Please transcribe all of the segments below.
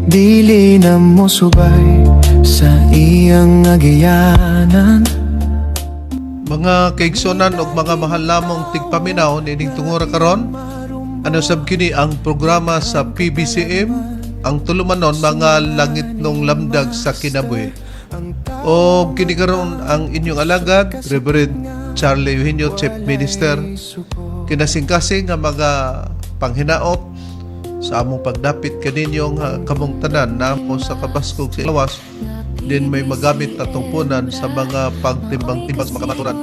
Dili na mo subay sa iyang agianan. Mga kaigsonan ug mga mahal namong tigpaminaw nining tungura karon, ano sab kini ang programa sa PBCM, ang tulumanon Mga Langitnong Lamdag sa Kinabuhi. O kini karon ang inyong alagad, Reverend Charlie Eugenio, Chief Minister, kinasingkasing nga mga panghinaot sa among pagdapit kaninyong kamong tanan namo sa kabaskog sa lawas din may magamit na tungpunan sa mga pagtimbang-timbang sa makamaturan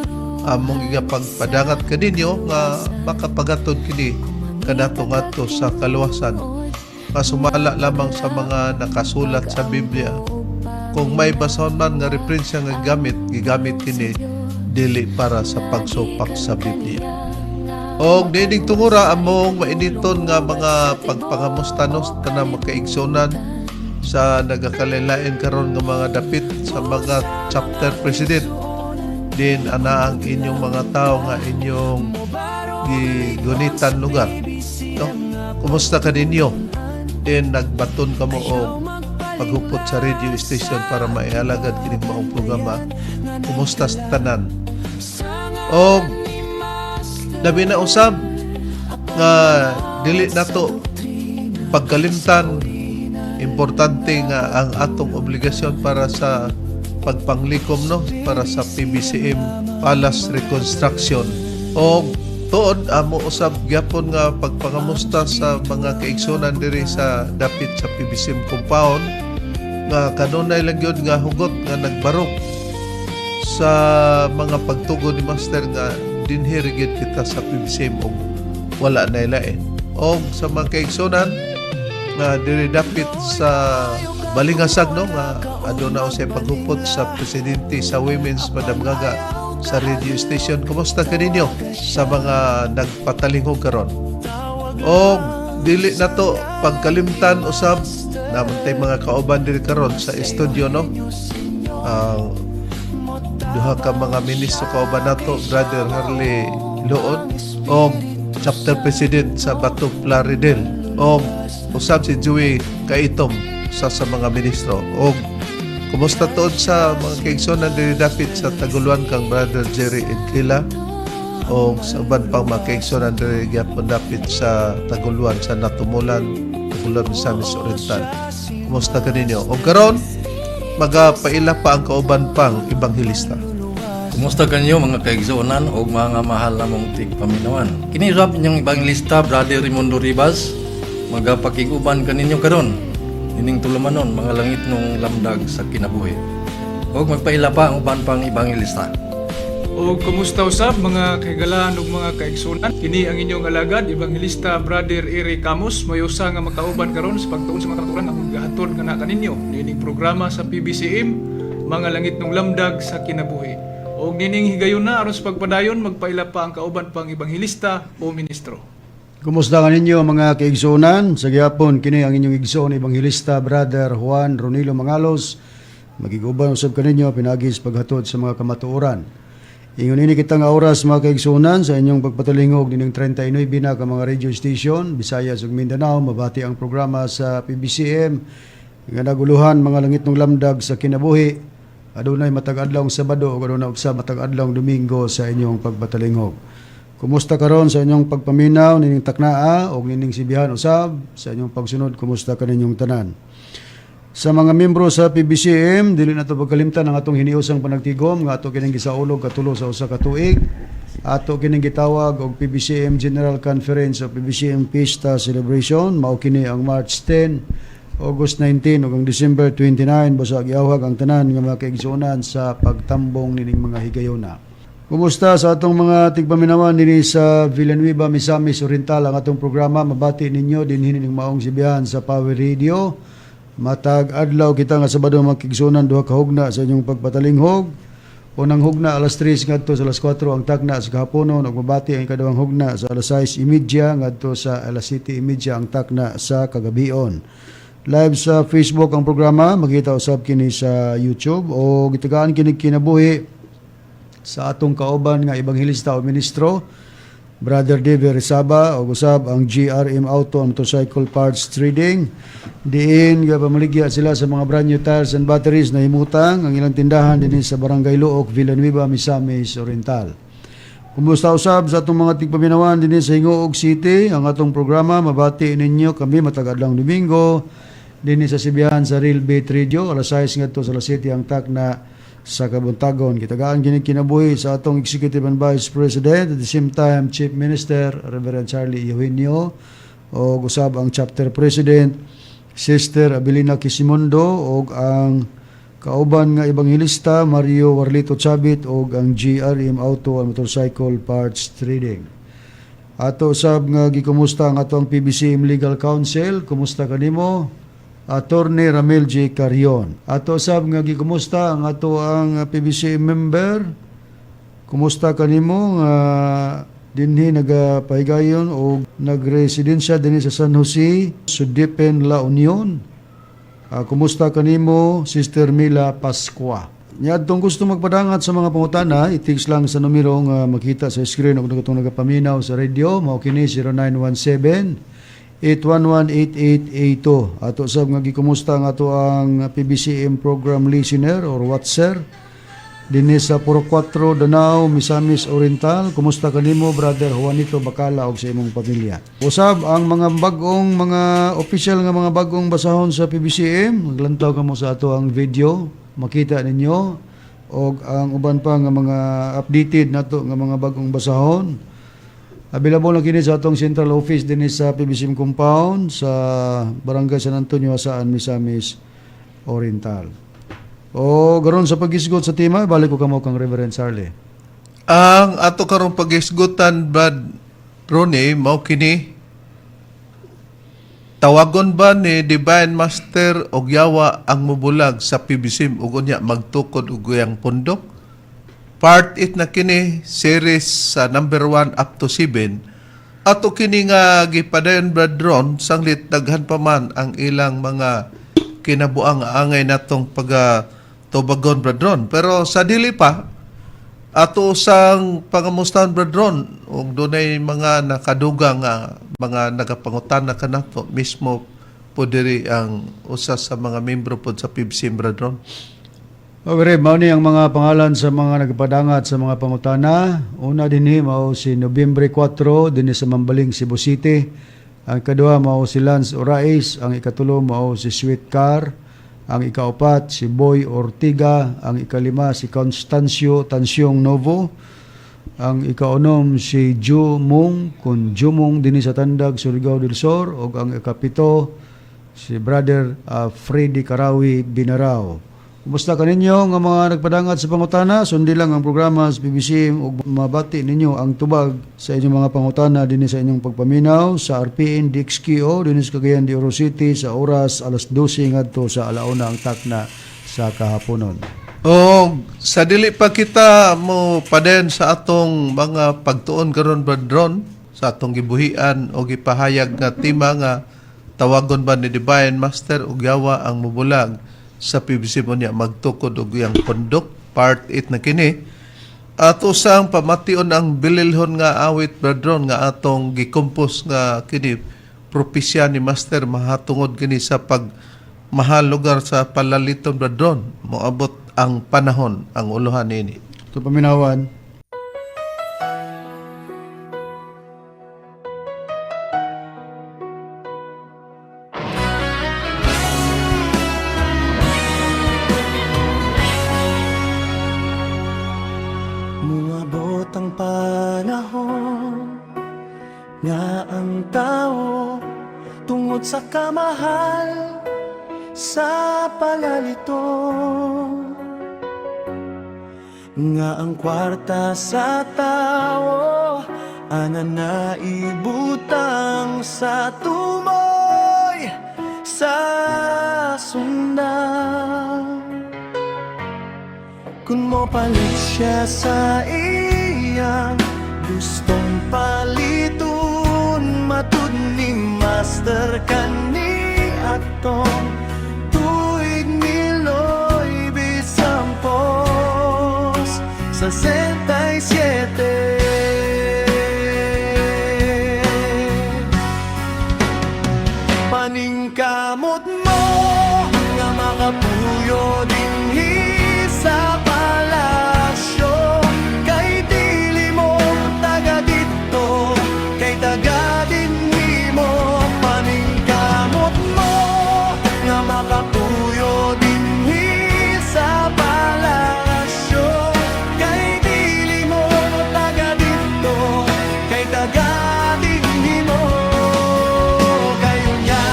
among igapagpadangat kaninyo nga makapagatod kini kanato ngadto sa kaluwasan nga sumala lamang sa mga nakasulat sa Biblia. Kung may basahon man nga referensya nga gamit, gigamit kini dili para sa pagsupak sa Biblia. Og niining tungura, among mainiton nga mga pagpangamusta no sa tanang makaigsunan sa nagakalain karon nga mga dapit sa mga chapter president din ana ang inyong mga tao nga inyong gigunitan lugar, no? Kumusta ka ninyo din? Nagbaton kamo og paghupot sa radio station para maihalagad kining maong programa. Kumusta sa tanan? Og labi na usab nga dili nato pagkalimtan, importante nga ang atong obligasyon para sa pagpanglikom, no, para sa PBCM Palace Reconstruction. O tuod amo usab gyapon nga pagpangamusta sa mga kaigsunan diri sa dapit sa PBCM compound nga kanunay lang gyud nga hugot nga nagbarog sa mga pagtugon ni Master nga dinhi ra gyud kita sa PBCM og wala na lain. Og sa mga kaigsunan nga diri dapit sa Balingasag, no, nga aduna usay paghupot sa presidente sa Women's, Madam Gaga, sa radio station, kumusta kaninyo sa mga nagpatalinghog karon? O dili na to pagkalimtan usab naman tay mga kauban diri karon sa studio, no, ang duha ka mga ministro kauban nato, Brother Harley Lood o chapter president sa Bato Plaridel, o usab si Joey Kaitom sa mga ministro. O kumusta tuod sa mga kaigsonan diri dapit sa Taguluan kang Brother Jerry Edquila o sa uban pang mga kaigsonan diri gyapon dapit sa Taguluan, sa Natumulan, Taguluan, Misamis Oriental, kumusta kaninyo? O karon magapaila pa ang kauban pang ebanghelista. Kumusta kanyo, mga kaigsuonan o mga mahal namong tigpaminawan? Kini usab inyong ebanghilista, Brother Raimundo Ribas, magapakig-uban kaninyo karon ining tulumanon Mga Langitnong Lamdag sa Kinabuhi. Og magpaila pa ang uban pang ebanghelista. O kumusta usab, mga kahigalaan ug mga kaigsunan? Kini ang inyong alagad, Evangelista Brother Eric Camus, may usa nga makauban karon sa pagtuon sa mga kamatuoran ang gahatod kana kaninyo niining programa sa PBCM, Mga Langitnong Lamdag sa Kinabuhi. Og nining higayon na aron sa pagpadayon, magpaila pa ang kauban pang ebanghelista o ministro. Kumusta ka ninyo, mga kaigsuonan? Sa gihapon kini ang inyong igsoon, Ebanghelista Brother Juan Ronilo Mangalos. Magiguban usab kaninyo pinaagi sa paghatod sa mga kamatuoran. Ingon ini kita nga oras, mga kaigsuonan, sa inyong pagpatalingog nining 39 na ka mga radio station, Visayas ug Mindanao, mabati ang programa sa PBCM nga naguluhan Mga Langitnong Lamdag sa Kinabuhi. Adunay matag adlaw Sabado ug adunay usab matag adlaw Domingo sa inyong pagpatalingog. Kumusta karon sa inyong pagpaminaw nining taknaa og nining sibihan usab sa inyong pagsunod, kumusta kaninyong tanan? Sa mga miyembro sa PBCM, dili na to pagkalimtan ang atong hiniusang panagtigom nga ato kining gisaulog katulo sa usa ka tuig. Ato kining gitawag og PBCM General Conference o PBCM Fiesta Celebration. Mao kini ang March 10, August 19 ug ang December 29. Busa giawhag ang tanan nga mga kaigsuonan sa pagtambong nining mga higayona. Kumusta sa atong mga tigpaminawan dinhi sa Villanueva, Misamis Oriental? Ang atong programa mabati ninyo dinhi ning maong sibihan sa Power Radio. Matag adlaw kita nga Sabado, mga kaigsuonan, 2 ka hugna sa inyong pagpatalinghog. Unang hugna alas 3 ngadto sa alas 4 ang tagna sa kahaponon ug mabati ang ikaduhang hugna sa alas 6:30 ngadto sa alas 7:30 ang takna sa kagabion. Live sa Facebook ang programa, makita usab kini sa YouTube o gitagaan kini kinabuhi sa atong kauban nga ebanghelista o ministro. Brother David Rizaba ug usab ang GRM Auto and Motorcycle Parts Trading. Diin gapamaligya sila sa mga brand new tires and batteries na himutang ang ilang tindahan dinhi sa Barangay Looc, Villanueva, Misamis Oriental. Kumusta usab sa atong mga tigpaminawan dinhi sa Gingoog City? Ang atong programa mabati ninyo kami matag adlawng Domingo dinhi sa Sibihan sa Real Beat Radio alas 6 ngadto sa alas 7 ang takna sa kabuntagon. Gitagaan kini kinabuhi sa atong Executive and Vice President, at the same time Chief Minister Reverend Charlie Eugenio, o usab ang Chapter President Sister Abilina Quisimondo, og ang kauban nga ebanghelista Mario Warlito Chabit, og ang GRM Auto and Motorcycle Parts Trading. Ato usab nga gikumusta ang atong PBCM Legal Counsel. Kumusta kanimo, Attorney Ramel J. Carion? Ato usab nga gikumusta ang ato ang PBCM member. Kumusta kanimo nga dinhi nagapahigayon o nagresidensya dinhi sa San Jose, Sudipen, La Union? Kumusta kanimo, Sister Mila Pascua? Niadtong gusto magpadangat sa mga pangutana, i-text lang sa numero nga makita sa screen og atong nagapaminaw sa radio, mao kini 0917 811-8882. Ato sab nga gikumusta ang ato ang PBCM program listener or watcher dinhi sa Puro 4 Danao, Misamis Oriental. Kumusta kanimo, Brother Juanito Bacala, og sa imong pamilya? Usab ang mga bag-ong mga official nga mga bag-ong basahon sa PBCM, maglantaw kamo sa ato ang video, makita ninyo og ang uban pa nga mga updated nato nga mga bag-ong basahon. Available na kini sa atong central office dinhi sa PBCM compound sa Barangay San Antonio, Jasaan, Misamis Oriental. O garon sa paghisgot sa tema, balik ko kamo kang Reverend Charlie. Ang ato karong paghisgutan, Brad Ronnie, mao kini: tawagon ba ni Divine Master og yawa ang mubulag sa PBCM ug unya magtukod og iyang pundok? Part 8 na kini, series sa number 1 up to 7. Ato kini nga gipadayon, Brad Ron, sanglit daghan pa man ang ilang mga kinabuang angay natong pag tubagon, Brad Ron. Pero sa dili pa, ato sang pangamustahan, Brad Ron, ug dunay mga nakadugang nga mga nagapangutana kanato mismo po diri, ang usa sa mga membro pod sa PBC, Brad Ron. Okay, mao ni ang mga pangalan sa mga nagpadangat sa mga pangutana. Una dinhi mao si Nobyembre 4 dinhi sa Mambaling, Cebu City. Ang ikaduha mao si Lance Orais, ang ikatulo mao si Sweet Car, ang ikaupat si Boy Ortiga, ang ikalima si Constancio Tansyong Novo, ang ikaunom si Ju Mung kun Jumong dinhi sa Tandag, Surigao del Sur, ug ang ikapito si Brother Freddy Karawi Binaraw. Kumusta kaninyo nga mga nagpadangat sa pangutana? Sundi lang ang programa sa PBC ug mabati ninyo ang tubag sa inyong mga pangutana dinhi sa inyong pagpaminaw sa RPN DXQO dinhi sa Cagayan de Oro City sa oras alas 12 ngadto sa alauna ang takna sa kahaponon. O sa dili pa kita mo padayon sa atong mga pagtuon karon, Brad Ron, sa atong gibuhian o gipahayag nga tema nga tawagon ba ni Divine Master og yawa ang mubulag sa PBC mo niya magtukod og iyang pundok, part 8 na kini, ato sang pamation ang bililhon nga awit, Brad Ron, nga atong gikompos nga kini propesya ni Master mahatungod kini sa pag mahal lugar sa palaliton, Brad Ron. Moabot ang panahon ang uluhan nini. Ito paminawan. Muabot ang panahon nga ang tao tungod sa kamahal sa palaliton, nga ang kwarta sa tao ana na ibutang sa tumoy sa sundang. Kung mo palit siya sa iyang gustong paliton, matud ni Master kani atong tuig 1967. makapuyo dinhi sa palasyo. Kay dili mo taga didto, kay taga dinhi mo. Paningkamot mo nga makapuyo dinhi sa palasyo. Kay dili mo taga didto, kay taga dinhi mo. Kayo niya,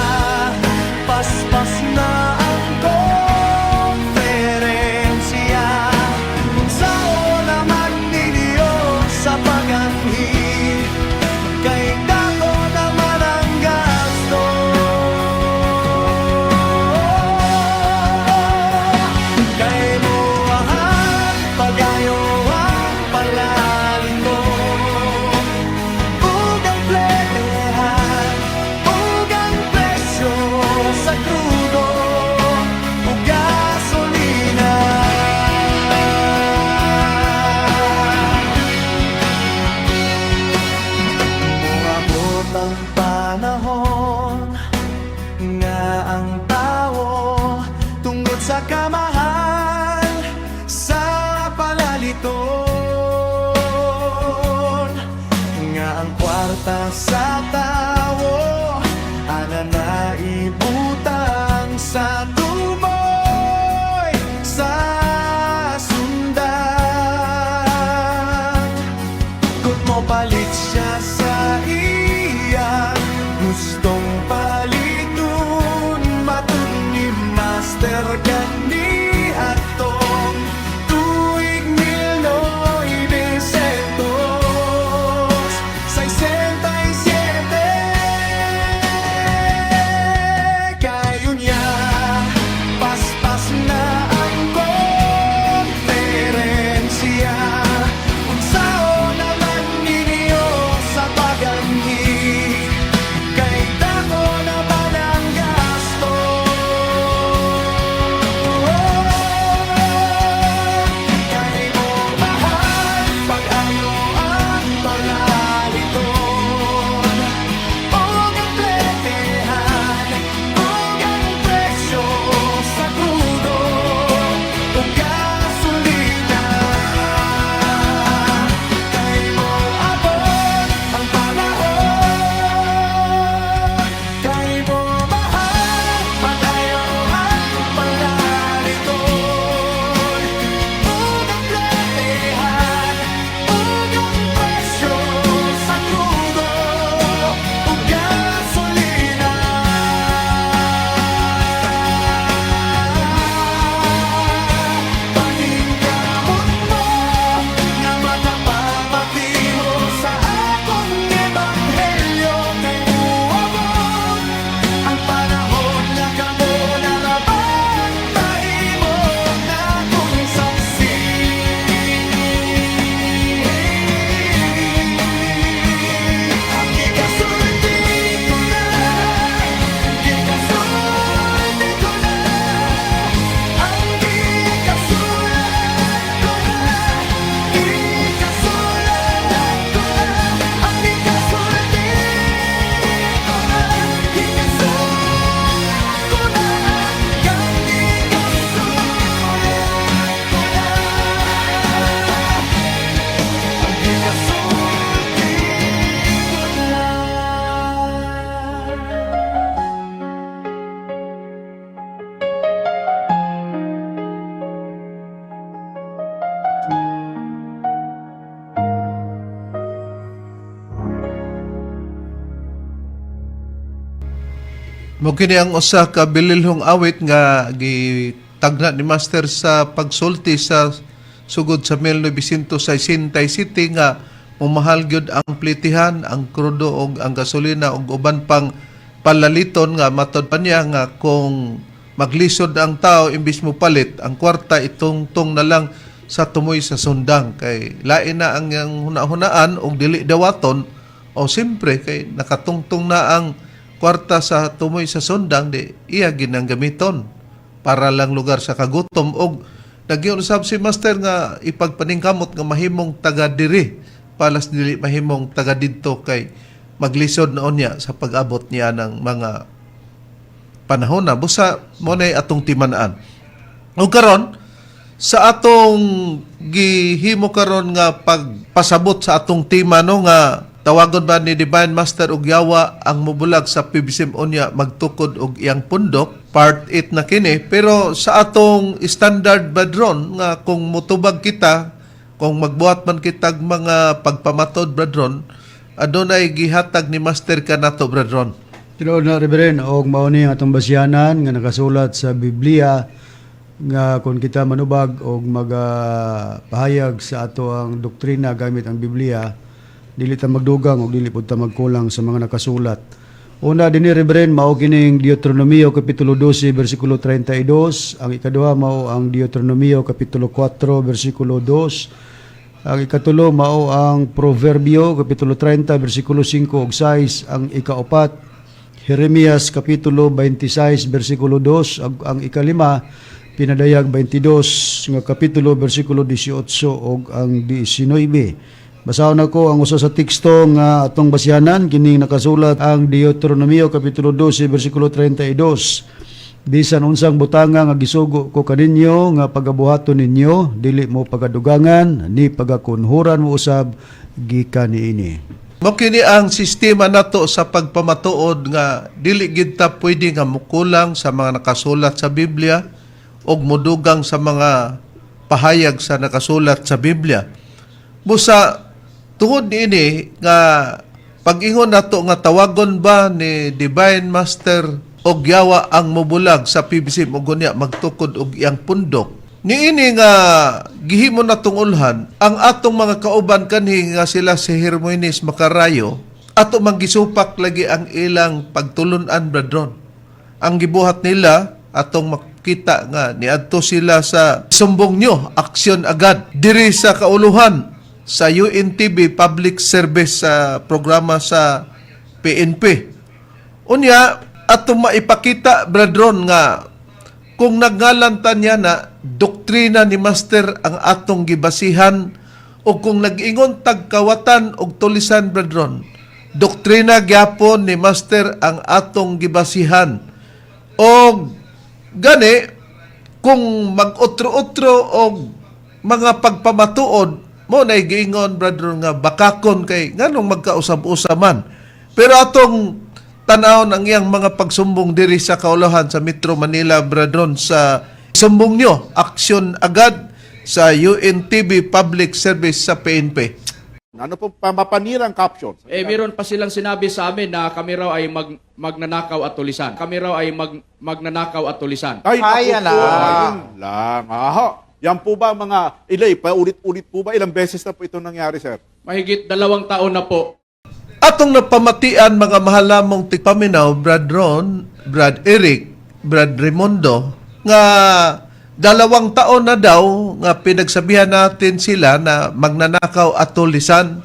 paspas na ang konferensya. Unsaon naman ninyo sa paganhi, kay dako naman ang gasto. Kay moahal pag-ayo ang palaliton, ug ang pletehan, ug ang presyo sa krudo ug gasolina. Moabot ang panahon nga ang tao, tungod sa kamahal sa palaliton, nga ang kwarta sa tawo ana na ibutang sa tumoy sa sundang. Kung mo palit siya sa iya gustong paliton, matud ni Master kani atong tuig 1967. Kayo niya, paspas na ang konferensya. Unsaon naman ninyo sa paganhi, kay dako naman ang gasto. Kay mo mahal pag-ayo ang palaliton, ug ang pletehan, ug ang presyo sa krudo ug gasolina. Kay moabot ang panahon, kay mo mahal pag-ayo ang palaliton, ug ang pletehan, ug ang presyo sa krudo ug gasolina. Paningkamot mo nga makapamati mo sa akong ebanghelyo, kay moabot ang panahon nga kamo na raban mahimo nakong saksi. Ang gikasulti ko na, gikasulti ko na, ang gikasulat ko na, gikasulat ko na, ang gikasulti ko na, gikasulat ko na, ang gikasulat ko na, ang gikasulti ko na. Mo kini ang usa ka bililhong awit nga gitagna ni Master sa pagsulti sa sugod sa 1967 nga mumahal gyud ang plitihan, ang krudo og ang gasolina ug uban pang palaliton, nga matod pa niya nga kung maglisod ang tao, imbis mo palit ang kwarta, itungtong na lang sa tumoy sa sundang, kay lain na ang iyang hunahunaan og dili dawaton. O siyempre, kay nakatungtong na ang kwarta sa tumoy sa sundang, di iya ginang gamiton para lang lugar sa kagutom. Og nagyon usab si Master nga ipagpaningkamot nga mahimong taga diri palas dili mahimong taga didto, kay maglisod noon niya sa pag-abot niya ng mga panahon na. Busa mo na atong timan-an. Ug karon sa atong gihimo karon nga pagpasabot sa atong tema, no, nga tawagon ba ni Divine Master og Yawa ang mubulag sa PBCM unya magtukod og iyang pundok, part 8 na kini. Pero sa atong standard badron nga kung mutubag kita, kung magbuhat man kitag mga pagpamatod, bradron, adunay gihatag ni Master kanato, bradron. Tinuod na, Reverend, og mao ni ang atong basihanan nga nakasulat sa Biblia nga kung kita manubag og magapahayag sa ato ang doktrina gamit ang Biblia, dili ta magdugang og dili pud ta magkulang sa mga nakasulat. Una dinhi, Reverend, mao kining Deuteronomio kapitulo 12 bersikulo 32, ang ikaduha mao ang Deuteronomio kapitulo 4 bersikulo 2, ang ikatulo mao ang Proverbio kapitulo 30 bersikulo 5 ug 6, ang ikaupat Jeremias kapitulo 26 bersikulo 2, ang ikalima Pinadayag 22 nga kapitulo bersikulo 18 ug ang 19. Basahon nako ang usa sa teksto nga atong basihanan, kining nakasulat ang Deuteronomio kapitulo 12 bersikulo 32. "Bisan unsang butanga nga gisugo ko kaninyo nga pagabuhaton ninyo, dili mo pagadugangan ni pagakunhuran mo usab gikan niini." Mo kini ang sistema nato sa pagpamatuod nga dili gid ta pwede nga mukulang sa mga nakasulat sa Biblia og mudugang sa mga pahayag sa nakasulat sa Biblia. Busa tungod niini nga pag-ingon nato nga tawagon ba ni Divine Master og Yawa ang mubulag sa PBC ug unya magtukod og iyang pundok. Niini nga gihimo natong ulhan ang atong mga kauban kanhi nga sila si Hermoines Macarayo, ato mang gisupak lagi ang ilang pagtulun-an, bradron. Ang gibuhat nila, atong makita nga niadto sila sa Sumbong Nyo, Aksyon Agad diri sa kauluhan sa UNTV public service sa programa sa PNP. Unya atong maipakita, bradron, nga kung nagngalan ta niya na doktrina ni Master ang atong gibasihan o kung nag-ingon tagkawatan og tulisan, bradron, doktrina gyapon ni Master ang atong gibasihan. Og gani kung mag-utro-utro og mga pagpamatuod mo na giingon, bradron, nga bakakon kay nganong magkausab-usab man. Pero atong tan-awon ang iyang mga pagsumbong diri sa kaulahan sa Metro Manila, bradron, sa Sumbong Nyo, Aksyon Agad sa UNTV public service sa PNP. Ano po mapanirang caption? Eh, meron pa silang sinabi sa amin na kami raw ay magnanakaw at tulisan. Kami raw ay magnanakaw at tulisan. Ay, naku Ay, yan po, na. ayun lang. Aha. Yan po ba mga ilay, paulit-ulit po ba? Ilang beses na po ito nangyari, sir? Mahigit 2 taon na po. Atong napamatian, mga mahalamong tigpaminaw, Brad Ron, Brad Eric, Brad Raimundo, nga 2 taon na daw nga pinagsabihan natin sila na magnanakaw at tulisan.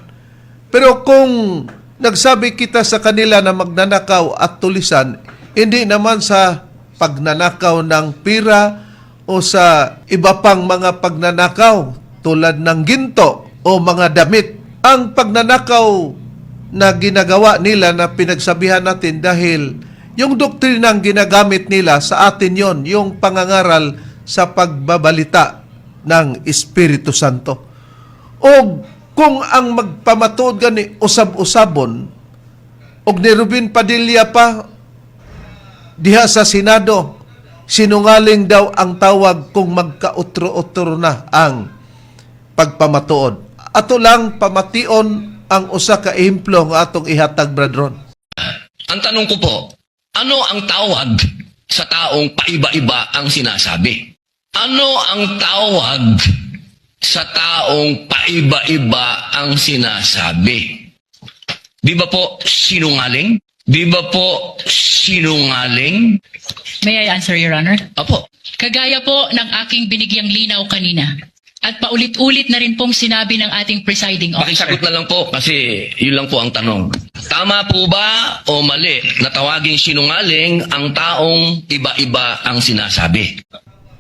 Pero kung nagsabi kita sa kanila na magnanakaw at tulisan, hindi naman sa pagnanakaw ng pira o sa iba pang mga pagnanakaw tulad ng ginto o mga damit. Ang pagnanakaw na ginagawa nila na pinagsabihan natin dahil yung doktrinang ginagamit nila sa atin yon, yung pangangaral sa pagbabalita ng Espiritu Santo. O kung ang magpamatuod gani usab-usabon og ni Ruben Padilla pa diha sa Senado, sinungaling daw ang tawag kung magkautro-utro na ang pagpamatuod. Ato lang pamation ang usa ka ehemplo nga atong ihatag, bradron. Ang tanong ko po, ano ang tawag sa taong paiba-iba ang sinasabi? Ano ang tawag sa taong paiba-iba ang sinasabi? Di ba po sinungaling? Di ba po sinungaling? May I answer, Your Honor? Apo. Kagaya po ng aking binigyang linaw kanina at paulit-ulit na rin pong sinabi ng ating presiding officer. Pakisagot na lang po kasi yun lang po ang tanong. Tama po ba o mali na tawaging sinungaling ang taong iba-iba ang sinasabi?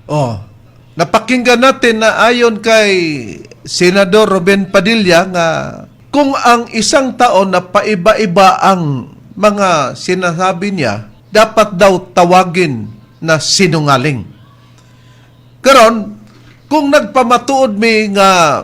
Oh, napakinggan natin na ayon kay Senador Ruben Padilla nga kung ang isang taon na paiba-iba ang mga sinasabi niya, Dapat daw tawagin na sinungaling. Karon, kung nagpamatuod mi nga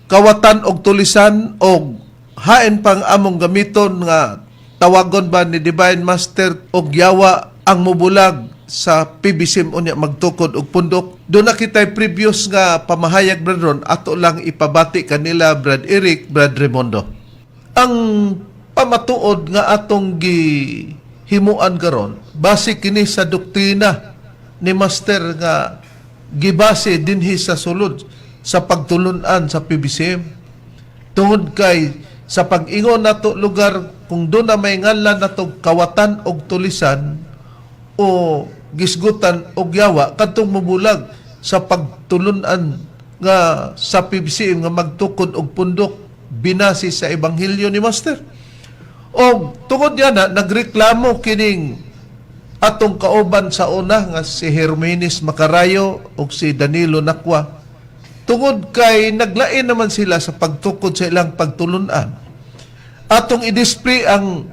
kawatan og tulisan og hain pang among gamiton nga tawagon ba ni Divine Master og yawa ang mubulag sa PBCM unya magtukod og pundok. Doon na kita'y previous nga pamahayag, Brad Ron, ato lang ipabati kanila Brad Eric, Brad Raimondo. Ang pamatuod nga atong gihimuan karon, base kini sa doktrina ni Master nga gibase dinhi sa sulod sa pagtulunan sa PBCM. Tungod kay sa pag-ingon nato lugar kung doon na may ngalan nato kawatan og tulisan o gisgutan og yawa kadtong mubulag sa pagtulunan nga sa PBCM nga magtukod og pundok binasi sa ebanghelyo ni Master. Og tungod yan na, nagreklamo kining atong kauban sa una nga si Herminis Macarayo ug si Danilo Nakwa tungod kay naglain naman sila sa pagtukod sa ilang pagtulunan. Atong i-display ang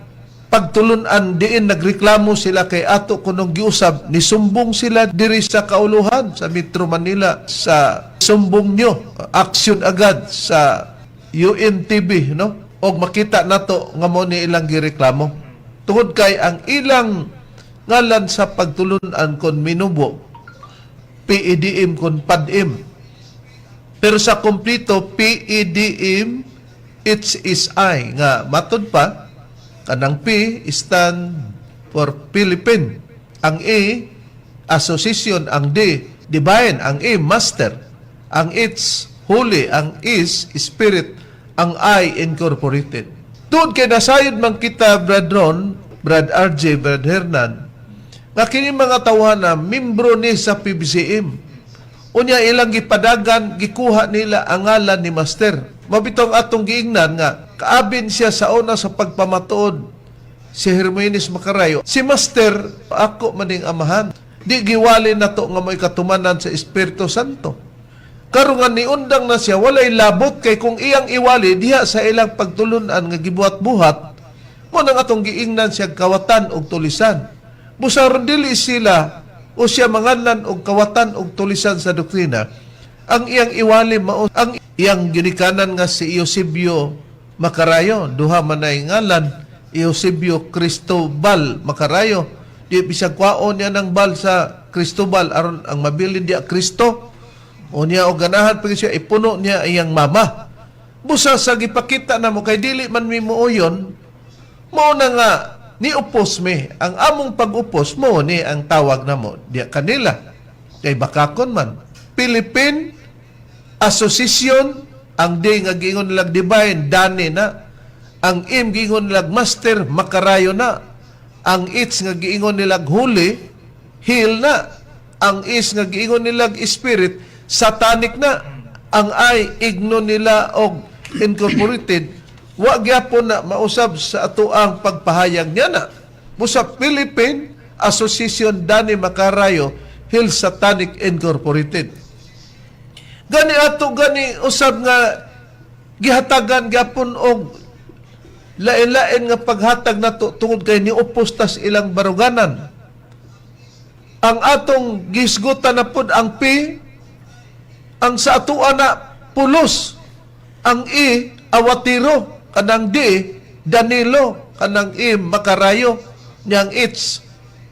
pagtulunan diin nagreklamo sila kay ato kunong giusab, nisumbong sila diri sa kauluhan sa Metro Manila sa sumbong nyo action agad sa UNTV, no, og makita nato nga mo ni ilang gireklamo tungod kay ang ilang ngalan sa pagtulunan kon minubo PEDM kon PADM, pero sa kompleto PEDM HSI nga matod pa kanang P stand for Philippine, ang A association, ang D divine, ang A master, ang H holy, ang S spirit, ang I incorporated. Tungod kay nasayod man kita, Brad Ron, Brad RJ, Brad Hernan, nga kini mga tawhana membro ni sa PBCM. Unya ilang gipadagan, gikuha nila ang ngalan ni Master. Mabitong atong giingnan nga kaabin siya sa una sa pagpamatuod si Herminis Macarayo. Si Master, ako maning amahan. Di giwali na to nga mo'y katumanan sa Espiritu Santo. Karon nga niundang na siya, walay labot kay kung iyang iwali diha sa ilang pagtulunan nga gibuhat-buhat, mo nang atong giingnan siya kawatan og tulisan. Busa ron dili sila o siya manganlan og kawatan og tulisan sa doktrina, ang iyang iwali mao ang iyang ginikanan nga si Eusebio Macarayo. Duha man ay ngalan, Eusebio Cristobal Macarayo. Di bisag kwaon niya ng bal sa Cristobal aron ang mabilin diya Kristo. O niya og ganahan pa siya ipuno niya iyang mama. Busa sa gipakita na mo kay dili man mi muoyon, mao na nga niupos mi. Ang among pag-upos mo ni ang tawag namo diya kanila. Kay bakakon man. Philippine Association, ang D nga giingon lag divine, Dani na. Ang M giingon lag master, Makarayo na. Ang H nga giingon nilag holy, Hill na. Ang S nga giingon nilag spirit, satanic na. Ang I igno nila og incorporated. Wa gyapon na mausab sa atoang pagpahayag niya na. Busa Philippine Association Dani Macarayo Hill Satanic Incorporated. Gani ato gani usab nga gihatagan gyapon og lain-lain nga paghatag nato tungod kay niupos tas ilang baruganan. Ang atong gisgutan na pod ang P, ang sa atoa na pulos, ang E awatiro, kanang D Danilo, kanang E Makarayo, niyang H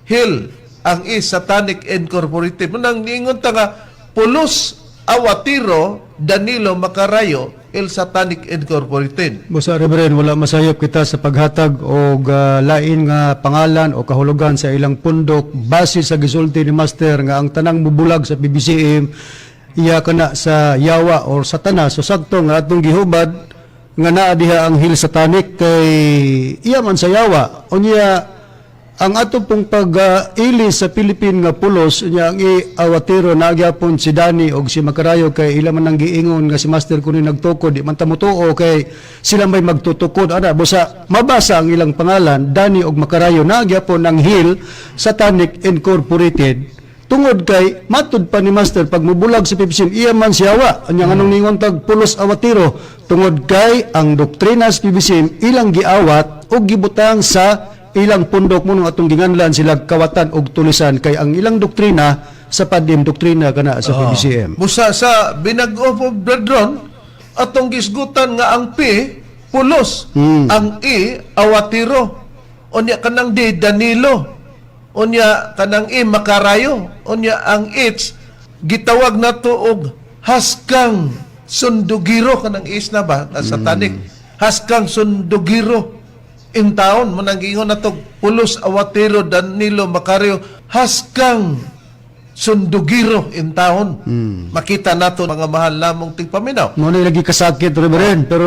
Hill, ang E Satanic Incorporated. Nang niingon ta nga pulos, awatiro, Danilo Makarayo, El Satanic Incorporated. Busa Reverend, wala masayop kita sa paghatag og lain nga pangalan o kahulugan sa ilang pundok base sa gisulti ni Master nga ang tanang mubulag sa PBCM iya kana sa yawa or satanas. So sakto nga atong gihubad nga naa diha ang Hill Satanic kay iya man sa yawa. Unya ang ato pong pag-ili sa Philippine nga pulos unya ang iawatiro na gyapon si Dani og si Makarayo kay ila man ang giingon nga si Master kuno nagtukod, di man ta motuo kay sila may magtutukod ana. Busa mabasa ang ilang pangalan, Dani og Makarayo, na gyapon ang Hill Satanic Incorporated tungod kay matud pa ni Master pag mubulag sa PBCM iya man siya wa. Anya nganong ningon tag pulos awatiro? Tungod kay ang doktrina sa PBCM ilang giawat og gibutang sa ilang pundok mo nung atong ginganlan sila kawatan og tulisan kay ang ilang doktrina sa PADEM, doktrina kana sa PBCM. Busa sa binag-o po, brethren, atong gisgutan nga ang P, pulos, ang E, awatiro, unya kanang D, Danilo, unya kanang E, Makarayo, unya ang H, gitawag nato og haskang sundugiro, kanang H na ba, satanic, haskang sundugiro, in taon, mo nang giingon nato, pulos, awatiro, Danilo, Makarayo, haskang sundugiro in taon. Makita nato mga mahal namong tigpaminaw. Mo na lagi kasakit, Reverend, pero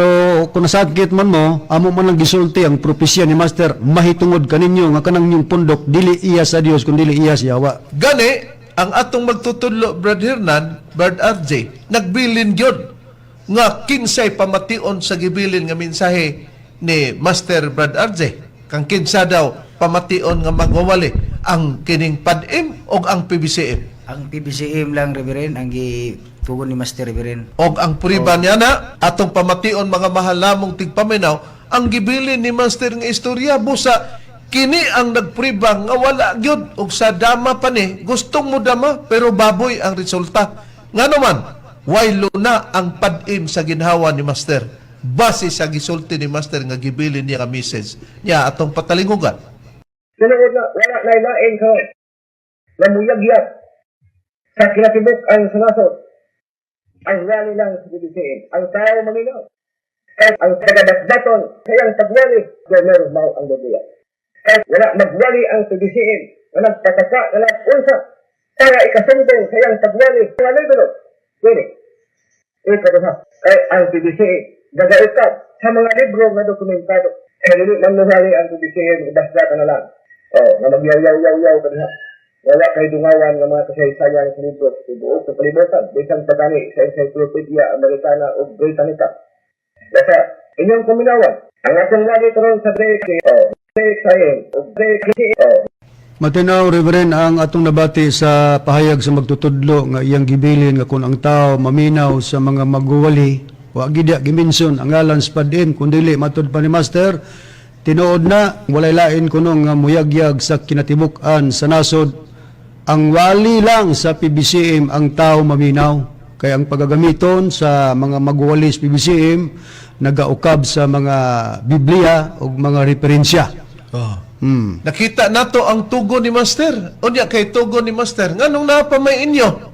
kung nasakit man mo, amo man lang gisulti ang propesya ni Master mahitungod kaninyo nga kanang inyong pundok dili iya sa Dios kun dili iya sa yawa. Gani, ang atong magtutudlo, Brad Hernan, Brad RJ, nagbilin gyud nga kinsay pamation sa gibilin nga mensahe ni Master Brad RJ. Kang kinsa daw pamation nga magwawali ang kining PADEM o ang PBCM. Ang PBCM lang, Reverend, ang gitugon ni Master, Reverend. Og ang puriba niya na atong pamation, mga mahal namong tigpaminaw, ang gibilin ni Master nga istorya, busa kini ang nagpriba nga wala gyud og sa dama pa ni gustong mo dama pero baboy ang resulta. Ngano man way luna ang PADEM sa ginhawa ni Master base sa gisulti ni Master nga gibilin niya nga message niya atong patalingugan. Tinuod na wala na lain karon nga muyagyag sa kinatibuk ang sanasod. Ang wali lang sa PBCM, ang tao maminaw. Kay ang tagadakdaton sa iyang pagwali, gobyerno mao ang Biblia. Kay wala magwali ang PBCM nga nagpataka na unsa para ikasumbong sa iyang pagwali nga libro. Dili. Ikaduha, kay ang PBCM gagaikab sa mga libro nga dokumentado. Kay dili man mohali ang PBCM, basta ka na lang. Oh, nga magyaw-yaw-yaw-yaw ka diha. Wala kay dungawan nga mga kasaysayan sa libro sa tibuok sa kalibutan, bisan pa gani sa Encyclopedia Americana o Britannica. Basta, inyong kuminawan, ang atong lagi karon sa DXIM DXIM o DXIM. Matinaw, Reverend, ang atong nabati sa pahayag sa magtutudlo nga iyang gibilin nga kung ang tao maminaw sa mga magwawali, wa gid giminson ang ngalan sa PADEM kun dili matud pa ni Master, tinuod na walay lain kuno nga muyagyag sa kinatibuk-an sa nasod. Ang wali lang sa PBCM ang tao maminaw kay ang pagagamiton sa mga magwawali sa PBCM nagaukab sa mga Biblia o mga referensya. Nakita nato ang tugo ni Master. Unya kay tugo ni Master, nganong napamay inyo?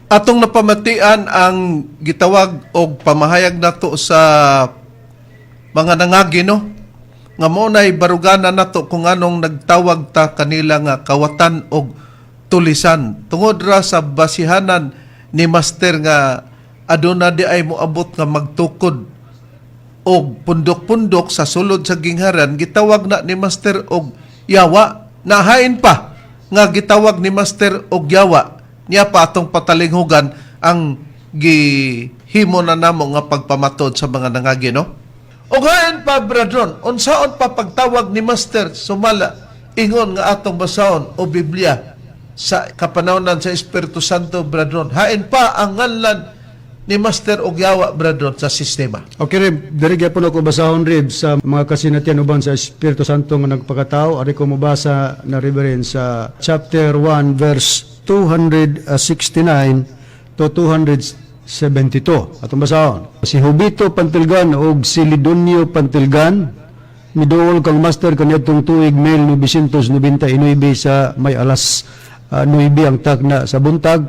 Atong napamatian ang gitawag og pamahayag nato sa mga nangagi, no? Nga mo na'y barugana nato kung anong nagtawag ta kanila nga kawatan og tulisan. Tungod ra sa basihanan ni Master nga aduna di ay moabot nga magtukod og pundok-pundok sa sulod sa gingharan, gitawag na ni Master og yawa. Nahain pa nga gitawag ni Master og yawa niya pa atong patalinghugan ang gihimo na namo nga pagpamatod sa mga nangagi, no? Og hain pa, brethren, unsaon pa pagtawag ni Master sumala ingon nga atong basahon o Biblia sa kapanahonan sa Espiritu Santo, brethren? Hain pa ang nganlan ni Master og yawa, brethren, sa sistema. Okay, Rib. Diri gyapon ako basahon, Rib, sa mga kasinatian uban sa Espiritu Santo nga nagpakatao. Ari ko mobasa na, Reverend, sa chapter 1 verse 269 to 272. Atong basahon. Si Jubito Pantilgan og si Lidonio Pantilgan miduol kang Master kaniadtong tuig 1999 sa may alas 9 ang tagna sa buntag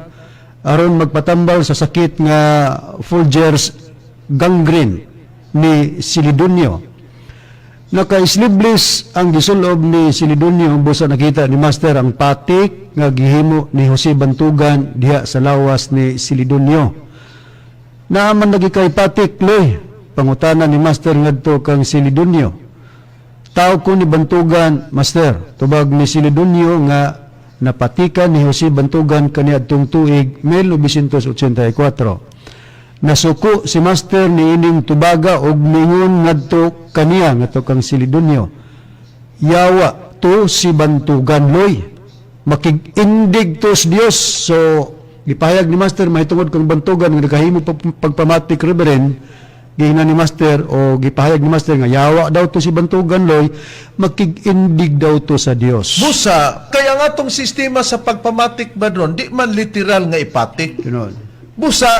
aron magpatambal sa sakit nga Folger's gangrene ni Silidonio. Naka-sleeveless ang gisulob ni Silidonio busa nakita ni Master ang patik nga gihimo ni Jose Bantugan diha sa lawas ni Silidonio. "Naaman lagi kay patik, loy?" pangutana ni Master ngadto kang Silidonio. "Tao ko ni Bantugan, Master," tubag ni Silidonio nga napatikan ni Jose Bantugan kaniadtong tuig 1984. Nasuko si Master ni ining tubaga og mingon ngadto kaniya, ngadto kang Silidonio, "Yawa to si Bantugan, loy. Makig-indig to sa Dios." So gipahayag ni Master mahitungod kang Bantugan nga nakahimo pagpamatik, Reverend, Giingnan ni Master o gipahayag ni Master nga yawa daw to si Bantugan Loy, makig-indig daw to sa Dios. Busa, kaya nga tong sistema sa pagpamatik ba ron, di man literal nga ipatik. Tinuod. Busa,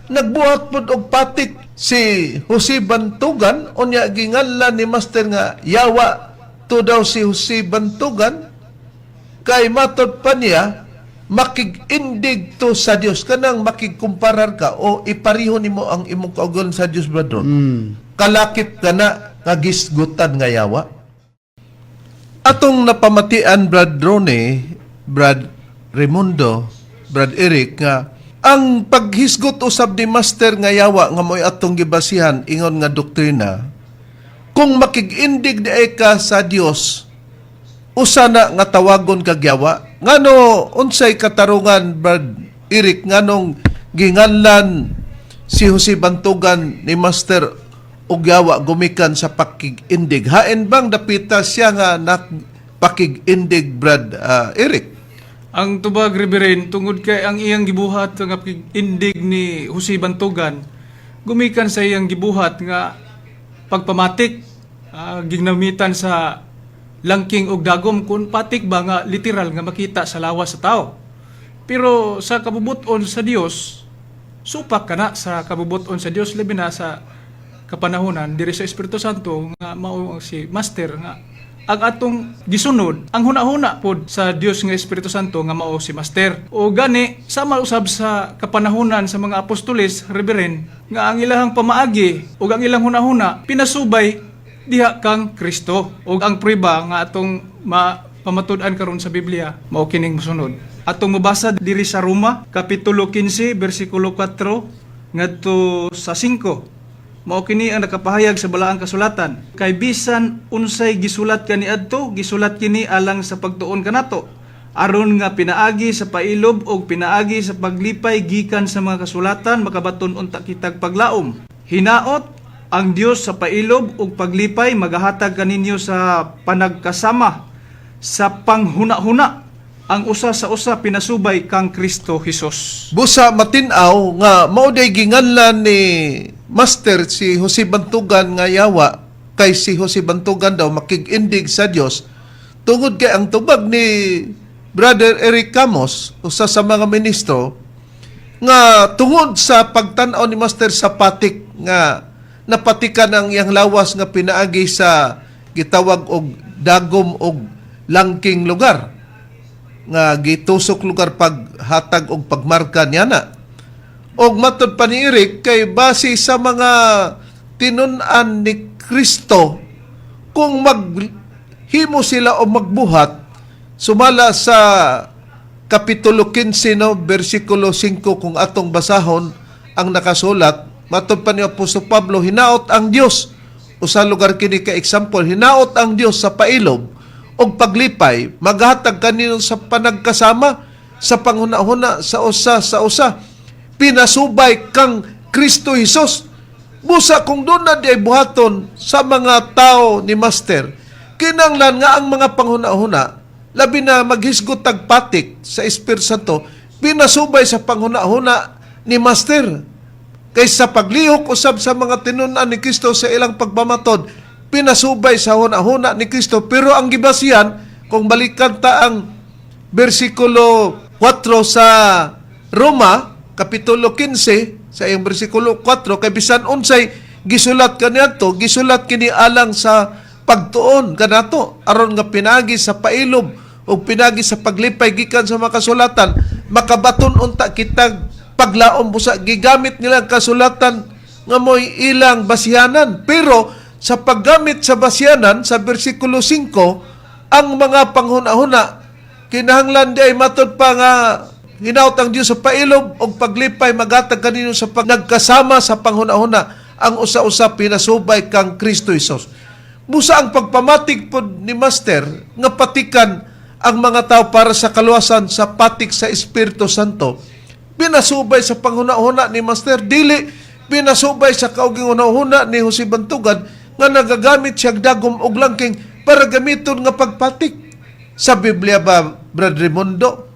nagbuhat pod og patik si Jose Bantugan, unya ginganlan ni Master nga yawa to daw si Jose Bantugan, kay matod pa niya, makig-indig to sa Dios, kanang makigkumparar ka o ipariho nimo ang imong kaugalingon sa Dios, brethren. Kalakip ka na nga gisgutan nga yawa. Atong napamatian, Brad Rone, Brad Raimundo, Brad Eric, nga ang paghisgot usab ni Master nga yawa nga mo'y atong gibasihan ingon nga doktrina, kung makig-indig di ay ka sa Dios, usa na nga tawagon kag yawa. Ngano unsay katarungan, Brad Eric, nganong ginganlan si Jose Bantugan ni Master og yawa gumikan sa pakig-indig? Hain bang dapita siya nga nakpakig-indig, Brad Eric? Ang tubag, Reverend, tungod kay ang iyang gibuhat nga indig ni Jose Bantugan gumikan sa iyang gibuhat nga pagpamatik, ginamitan sa langking og dagom kun patik ba nga literal nga makita sa lawas sa tao. Pero sa kabubuton sa Dios, supak kana sa kabubuton sa Dios, labi na sa kapanahonan diri sa Espiritu Santo nga mao si Master, nga ang atong gisunod ang hunahuna pod sa Dios nga Espiritu Santo nga mao si Master. O gani sama usab sa kapanahonan sa mga apostoles, Reverend, nga ang ilahang pamaagi ug ang ilang hunahuna pinasubay diha kang Kristo. Ug ang prueba nga atong mapamatud-an karon sa Biblia mao kining mosunod. Atong mabasa diri sa Roma kapitulo 15 bersikulo 4 ngadto sa 5. Mao kini ang nakapahayag sa balaang kasulatan. Kay bisan unsay gisulat kaniadto, gisulat kini alang sa pagtuon kanato, aron nga pinaagi sa pailob og pinaagi sa paglipay gikan sa mga kasulatan makabaton unta kitag paglaom. Hinaot ang Dios sa pailob ug paglipay magahatag kaninyo sa panagkasama sa panghuna-huna ang usa sa usa pinasubay kang Kristo Hesus. Busa matin-aw nga mao day ginganlan ni Master si Jose Bantugan nga yawa kay si Jose Bantugan daw makig-indig sa Dios, tungod kay ang tubag ni Brother Eric Camos, usa sa mga ministro, nga tungod sa pagtan-aw ni Master sa patik nga napatikan ang iyang lawas nga pinaagi sa gitawag og dagom og langking lugar nga gitusok lugar paghatag og pagmarka niya na. Og matod pa ni Eric kay base sa mga tinun-an ni Kristo, kung maghimo sila o magbuhat sumala sa Kapitulo 15, no, versikulo 5, kung atong basahon ang nakasulat, matod pa ni Apostol Pablo, hinaot ang Dios, usa lugar kini ka example, hinaot ang Dios sa pailob og paglipay maghatag kanino sa panagkasama sa panghuna-huna sa usa sa usa pinasubay kang Kristo Hesus. Busa kung doon na di ay buhaton sa mga tao ni Master, kinanglan nga ang mga panghuna-huna, labi na maghisgot tag patik sa Espiritu Santo, pinasubay sa panghuna-huna ni Master. Kay sa paglihok usab sa mga tinun-an ni Kristo sa ilang pagpamatod, pinasubay sa huna-huna ni Kristo. Pero ang gibasihan, kung balikan ta ang versikulo 4 sa Roma, Kapitulo 15, sa iyang versikulo 4, kay bisan unsay gisulat kaniadto, gisulat kini alang sa pagtuon kanato, aron nga pinagi sa pailob ug pinagi sa paglipay gikan sa mga kasulatan makabaton unta kitag paglaom. Busa gigamit nila ang kasulatan nga mo'y ilang basihanan, pero sa paggamit sa basihanan sa versikulo 5, ang mga panghuna-huna kinahanglan di ay matod pa nga hinaut ang Dios sa pailob og paglipay magatag kanino sa pag nagkasama sa panghuna-huna ang usa-usa pinasubay kang Kristo Hesus. Busa ang pagpamatik pod ni Master nga patikan ang mga tao para sa kaluwasan sa patik sa Espiritu Santo, pinasubay sa panghuna-huna ni Master, dili pinasubay sa kauging hunahuna ni Jose Bantugan nga nagagamit siya dagom og langking para gamiton nga pagpatik. Sa Biblia ba, Brad Raimundo,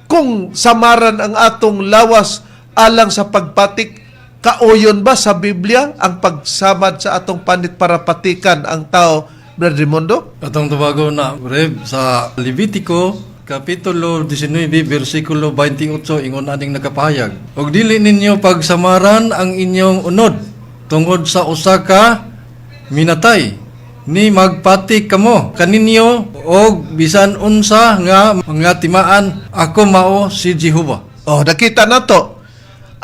kung samaran ang atong lawas alang sa pagpatik, Kauyon ba sa Biblia ang pagsamad sa atong panit para patikan ang tao, Brad Raimundo? Atong tubago na, Rev, sa Levitico, Kapitulo 19, versikulo 28, ingon aning nakapahayag. Og dili ninyo pagsamaran ang inyong unod tungod sa usa ka minatay ni magpatik kamo kaninyo og bisan unsa nga mga timaan, ako mao si Jehova. Oh, nakita na to.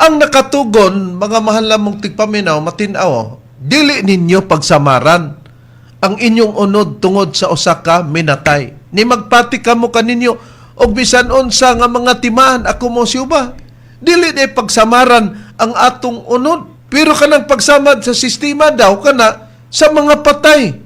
Ang nakatugon, mga mahal namong tigpaminaw, matinaw, dili ninyo pagsamaran ang inyong unod tungod sa usa ka minatay. Ni magpati kamo kaninyo og bisan unsa nga mga timaan, ako mo si Uba. Dili di pagsamaran ang atong unod. Pero kanang pagsamad sa sistema daw kana sa mga patay.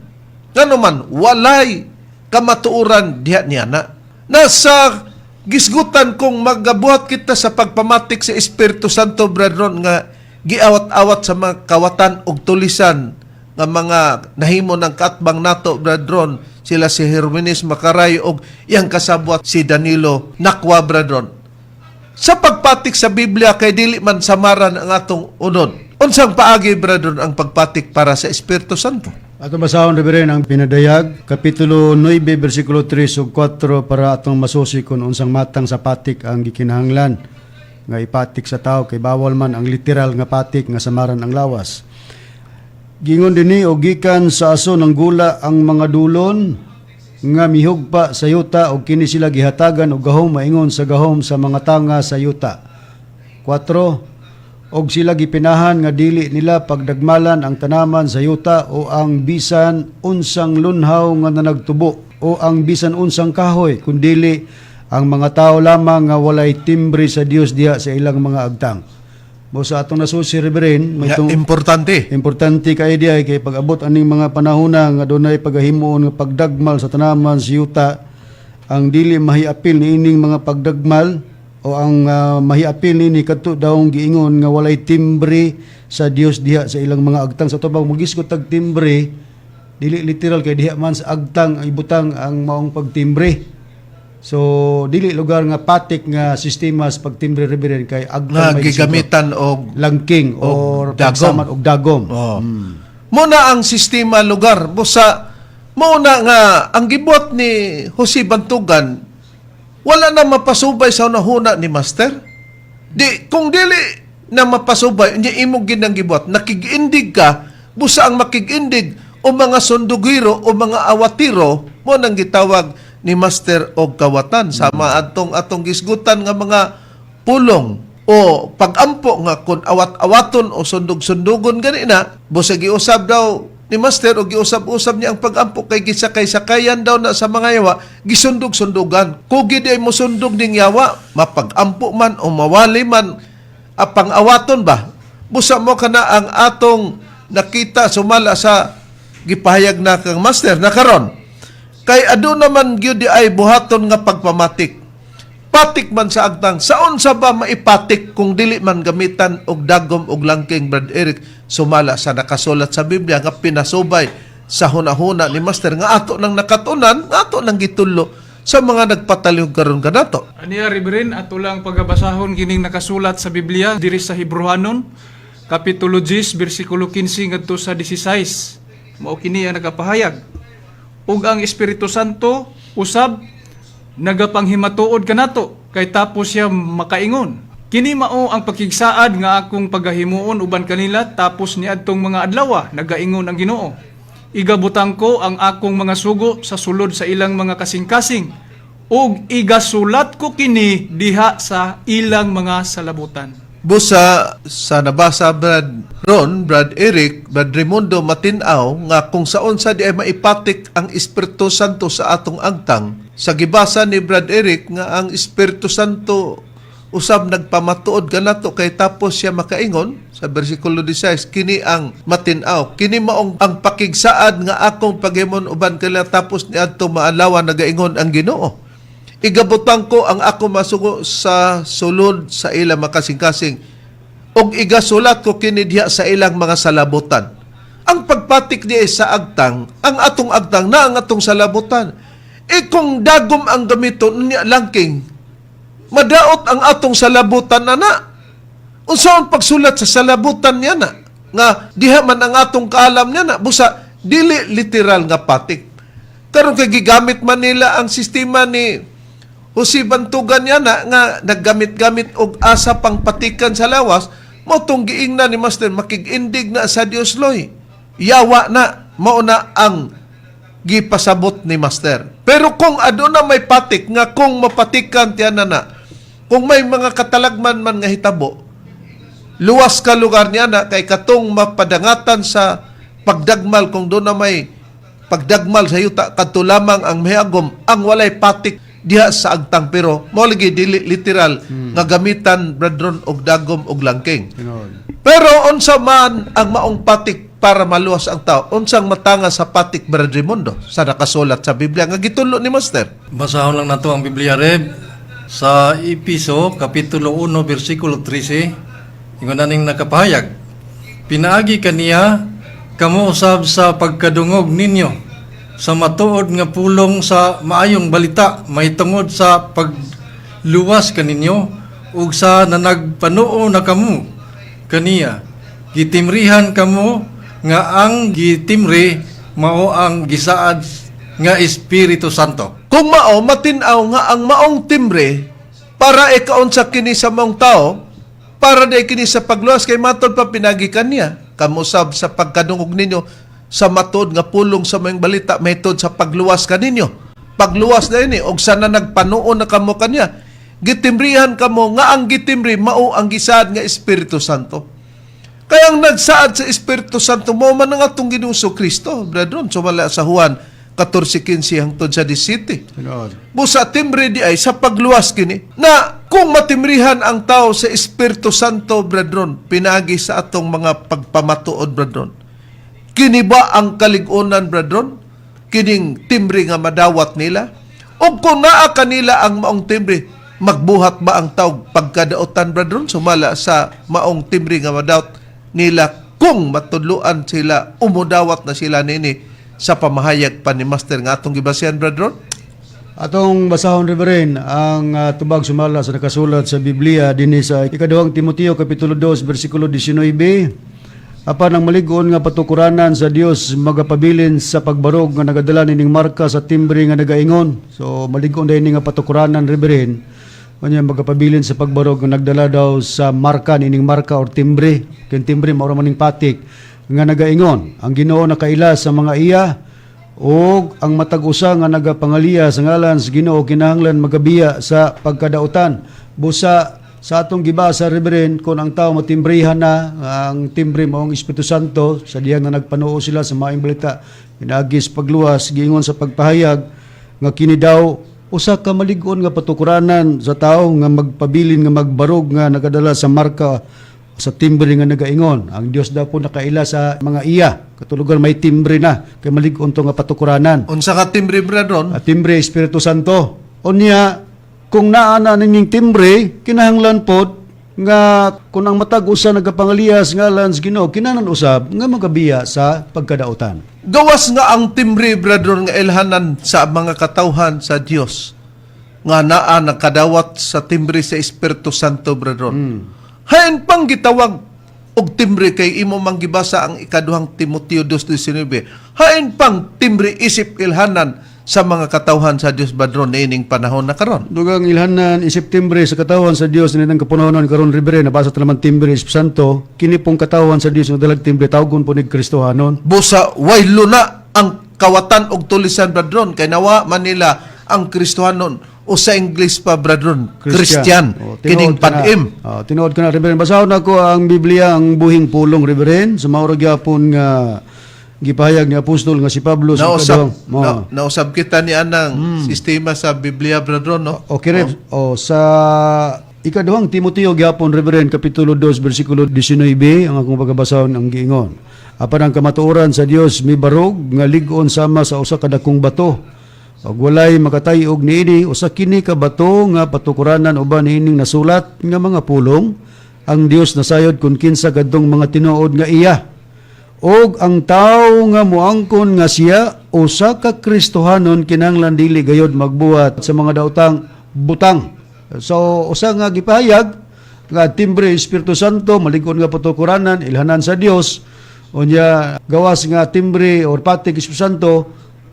Ngano man walay kamatuoran diha niya na. Nasa gisgutan kung magabuhat kita sa pagpamatik sa Espiritu Santo, brethren, nga giawat-awat sa mga kawatan og tulisan nga mga nahimo ng kaatbang nato, brethren, sila si Herminis Makaray og iyang kasabwat si Danilo Nakwa, brethren, sa pagpatik sa Biblia kay dili man samaran ang atong unod. Unsang paagi, brethren, ang pagpatik para sa Espiritu Santo? Atong basahon, Reverend, ang Pinadayag, Kapitulo 9, versikulo 3 ug 4 para atong masusi kung unsang matang sa patik ang gikinahanglan nga ipatik sa tao kay bawal man ang literal nga patik nga samaran ang lawas. Gingon dinhi, og gikan sa aso ng gula ang mga dulon nga mihugpa sa yuta og kini sila gihatagan og gahom maingon sa gahom sa mga tanga sa yuta. 4. Og sila gipinahan nga dili nila pagdagmalan ang tanaman sa yuta o ang bisan unsang lunhaw nga nanagtubo o ang bisan unsang kahoy, kundili ang mga tao lamang nga walay timbre sa Dios diha sa ilang mga agtang. Mo sa atong nasusi, Reverend, may Nga, importante. Importante kay diay kay pag-abot aning mga panahona nga dunay pagahimuon nga pagdagmal sa tanaman sa yuta, ang dili mahiapil niining mga pagdagmal o ang mahiapil niini kadto daw giingon nga walay timbre sa Dios diha sa ilang mga agtang. Sa tubag mogisgot tag timbre, dili literal kay diha man sa agtang ang ibutang ang maong pagtimbre. So dili lugar nga patik nga sistema sa pagtimbre, Reverend, kay agtang Nga may gigamitan og langking og or dagom. pagsamad og dagom. Oh. Muna ang sistema lugar busa muna nga ang gibuhat ni Jose Bantugan wala na mapasubay sa hunahuna ni Master. Di kung dili na mapasubay niya imo ginang gibuhat, nakigindig ka, busa ang makigindig o mga sundugiro o mga awatiro mo nang gitawag ni Master og kawatan sama atong atong gisgutan nga mga pulong o pagampo nga kung awat-awaton o sundog-sundugon gani na, busa giusab daw ni Master o giusab-usab niya ang pagampo kay gisakay-sakayan daw na sa mga yawa, gisundog-sundugan. Kugi di ay mosundog ning yawa, mapagampo man o mawali man apang awaton ba, busa mo kana ang atong nakita sumala sa gipahayag na kang Master na karon kay aduna man gyud di ay buhaton nga pagpamatik, patik man sa agtang. Saon sa ba maipatik kung dili man gamitan og dagom og langking, Brad Eric, sumala sa nakasulat sa Biblia nga pinasubay sa hunahuna ni Master nga ato nang nakatunan, nga ato nang gitulo sa mga nagpatalihog karon kanato? Aniya, Reverend, ato lang pagabasahon kining nakasulat sa Biblia diri sa Hebrewanon kapitulo 10 bersikulo 15 ngadto sa 16. Mao kini ang nagapahayag. Ug ang Espiritu Santo usab nagapanghimatuod kanato kay tapos siya makaingon. Kini mao ang pakigsaad nga akong pagahimuon uban kanila tapos niadtong mga adlaw, nagaingon ang Ginoo. Igabutang ko ang akong mga sugo sa sulod sa ilang mga kasing-kasing ug igasulat ko kini diha sa ilang mga salabutan. Busa sa nabasa, Brad Ron, Brad Eric, Brad Raimundo, matinaw nga kung saon sa di ay maipatik ang Espiritu Santo sa atong agtang. Sa gibasa ni Brad Eric nga ang Espiritu Santo usab nagpamatuod kanato kay tapos siya makaingon sa bersikulo 16, kini ang matinaw, kini maong ang pakigsaad nga akong paghimon uban kanila tapos niadto maalawa, nagaingon ang Ginoo. Igabutang ko ang ako masugo sa sulod sa ilang makasing-kasing ug igasulat ko kini diha sa ilang mga salabutan. Ang pagpatik niya sa agtang, ang atong agtang na ang atong salabutan. E kung dagom ang gamiton niya, langking, madaot ang atong salabutan na na. Unsaon pagsulat sa salabutan niya na nga diha man ang atong kaalam niya na busa dili literal nga patik. Karon kay gigamit man nila ang sistema ni Jose Bantugan niya na nga naggamit-gamit og asa pang patikan sa lawas, mao tong giingnan ni Master, makig-indig na sa Dios loy. Yawa na, mao na ang gipasabot ni Master. Pero kung aduna may patik nga kung mapatikan tiyan na na, kung may mga katalagman man nga hitabo, luwas ka lugar niya na kay katong mapadangatan sa pagdagmal, kung doon na may pagdagmal sa yuta, kadto lamang ang mahagom ang walay patik diha sa agtang. Pero mao lagi dili literal nga gamitan, brethren, og dagom og langking. Tinuod. Pero unsa man ang maong patik para maluwas ang tao? Unsang matanga sa patik, Brad Raimundo, sa nakasulat sa Biblia nga gitulo ni Master? Basahon lang nato ang Biblia, Reb, sa Episo kapitulo 1 bersikulo 13, ingon aning nakapahayag: Pinaagi kaniya kamo usab sa pagkadungog ninyo sa matuod nga pulong sa maayong balita mahitungod sa pagluwas kaninyo, ug sa nanagpanuo na kamo kaniya, gitimrihan kamo nga ang gitimri mao ang gisaad nga Espiritu Santo. Kung mao, matin-aw nga ang maong timbre para ikaunsa kini sa maong tao, para day kini sa pagluwas, kay matod pa pinagi kaniya kamusab sa pagkadungog ninyo sa matod nga pulong sa maayong balita mahitungod sa pagluwas kaninyo. Pagluwas na ini, og sana nagpanuon na kamo kaniya, gitimrihan kamo nga ang gitimri mao ang gisaad nga Espiritu Santo. Kaya ang nagsaad sa Espiritu Santo mao man ang atong Ginoong Kristo, brethren, sumala sa Juan 14:15 hangtod sa 17. Tinuod. Busa timbre di ay sa pagluwas kini na kung matimrihan ang tao sa Espiritu Santo, brethren, pinagi sa atong mga pagpamatuod, brethren. Kini ba ang kalig-onan, brethren? Kining timbre nga madawat nila? O kung naa kanila ang maong timbre, magbuhat ba ang tao pagkadaotan, brethren, sumala sa maong timbre nga madawat nila kung matudluan sila, umudawat na sila nini sa pamahayag pa ni Master nga atong gibasihan, brethren? Atong basahon, Reverend, ang tubag sumala sa nakasulat sa Biblia dinhi sa ikaduhang Timoteo kapitulo 2 bersikulo 19. Apan ang malig-on nga patukuranan sa Dios magapabilin sa pagbarog nga nagadala nining marka sa timbre nga nagaingon. So malig-on dahil nga patukuranan, Reverend. Unya magapabilin sa pagbarog nga nagdala daw sa marka nining marka or timbre. Kay timbre mao ra man ning patik nga nagaingon. Ang Ginoo nakaila sa mga iya ug ang matag usa nga nagapangaliya sa ngalan sa Ginoo kinahanglan magabiya sa pagkadautan. Busa sa atong gibasa, Reverend, kung ang tao matimbrihan na, ang timbre mao ang Espiritu Santo sa diyang nga nagpanuo sila sa maayong balita pinaagi sa pagluwas, giingon sa pagpahayag nga kini daw usa ka malig-on nga patukuranan sa tao nga magpabilin nga magbarog nga nagadala sa marka sa timbre nga nagaingon ang Dios daw po nakaila sa mga iya. Katulugan may timbre na kay malig-on to nga patukuranan. Unsa ka timbre, brethren? At timbre Espiritu Santo. Unya kung naa na ninyong timbre, kinahanglan pod nga kung ang matag usa nagapangaliyas ngalan sa Ginoo, kinahanglan usab nga magabiya sa pagkadautan. Gawas nga ang timbre, brethren, nga ilhanan sa mga katawhan sa Dios nga naa nakadawat sa timbre sa Espiritu Santo, brethren. Hain pang gitawag og timbre kay imo mang gibasa ang ikaduhang Timoteo 2:19. Hain pang timbre isip ilhanan sa mga katawhan sa Dios, brethren, niining panahon na karon? Dugang ilhanan isip timbre sa katawan sa Dios nining kapunonon karon, Reverend, nabasa ta naman timbre Espiritu Santo, kini pong katawan sa Dios nga dalag timbre tawgon po nig Kristohanon. Busa waylo na ang kawatan og tulisan, brethren, kay nawa man nila ang Kristohanon o sa English pa, brethren, Christian, Oh, kining tinuod ka na. padim. Oh, tinuod ka na, Reverend. Basahon nako ang Biblia, ang buhing pulong, Reverend, sa mao ra gyapon nga gipahayag ni apostol nga si Pablo sa Nausab, ikaduhang. Oh. nausab kita ni anang sistema sa Biblia, brethren, no? Okay, Rev. Oh, sa ikaduhang Timoteo gyapon, Reverend, kapitulo 2 bersikulo 19, ang akong pagkabasahon ang giingon. Apan ang kamatuoran sa Dios mibarog nga lig-on sama sa usa ka dakong bato. Ug walay makatay-og niini, usa kini ka bato nga patukuranan uban niining nasulat nga mga pulong: ang Dios nasayod kun kinsa kadtong mga tinuod nga iya. Og ang tawo nga moangkon nga siya usa ka Kristohanon kinahanglan dili gayod magbuhat sa mga daotang butang. So usa nga gipahayag Nga timbre Espiritu Santo, malig-on nga patuokuranan, ilhanan sa Dios. Unya gawas nga timbre or patik Espiritu Santo,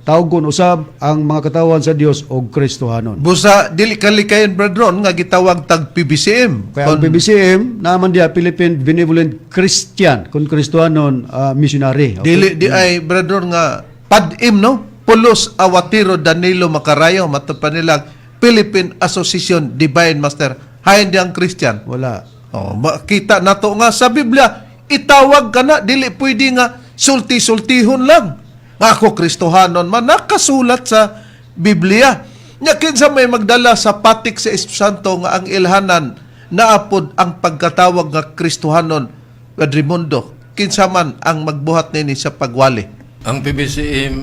tawgon usab ang mga katawan sa Dios og Kristohanon. Busa dili kalikayan, Bradron, nga gitawag tag PBCM. Kaya ang PBCM naman diya Philippine Benevolent Christian kung Kristohanon missionary. Okay? Dili di ay, Bradron, nga PADIM, no? Pulos Awatiro Danilo Macarayo matud pa nila Philippine Association Divine Master. Hain di ang Christian. Wala. Oh, makita nato nga sa Biblia, itawag ka na, dili pwede nga sulti-sultihon lang. Nga ako Kristohanon man nakasulat sa Biblia. Nya kinsa may magdala sa patik sa Espiritu Santo nga ang ilhanan naapod ang pagkatawag nga Kristohanon, Raimundo, kinsa man ang magbuhat nini sa pagwali? Ang PBCM,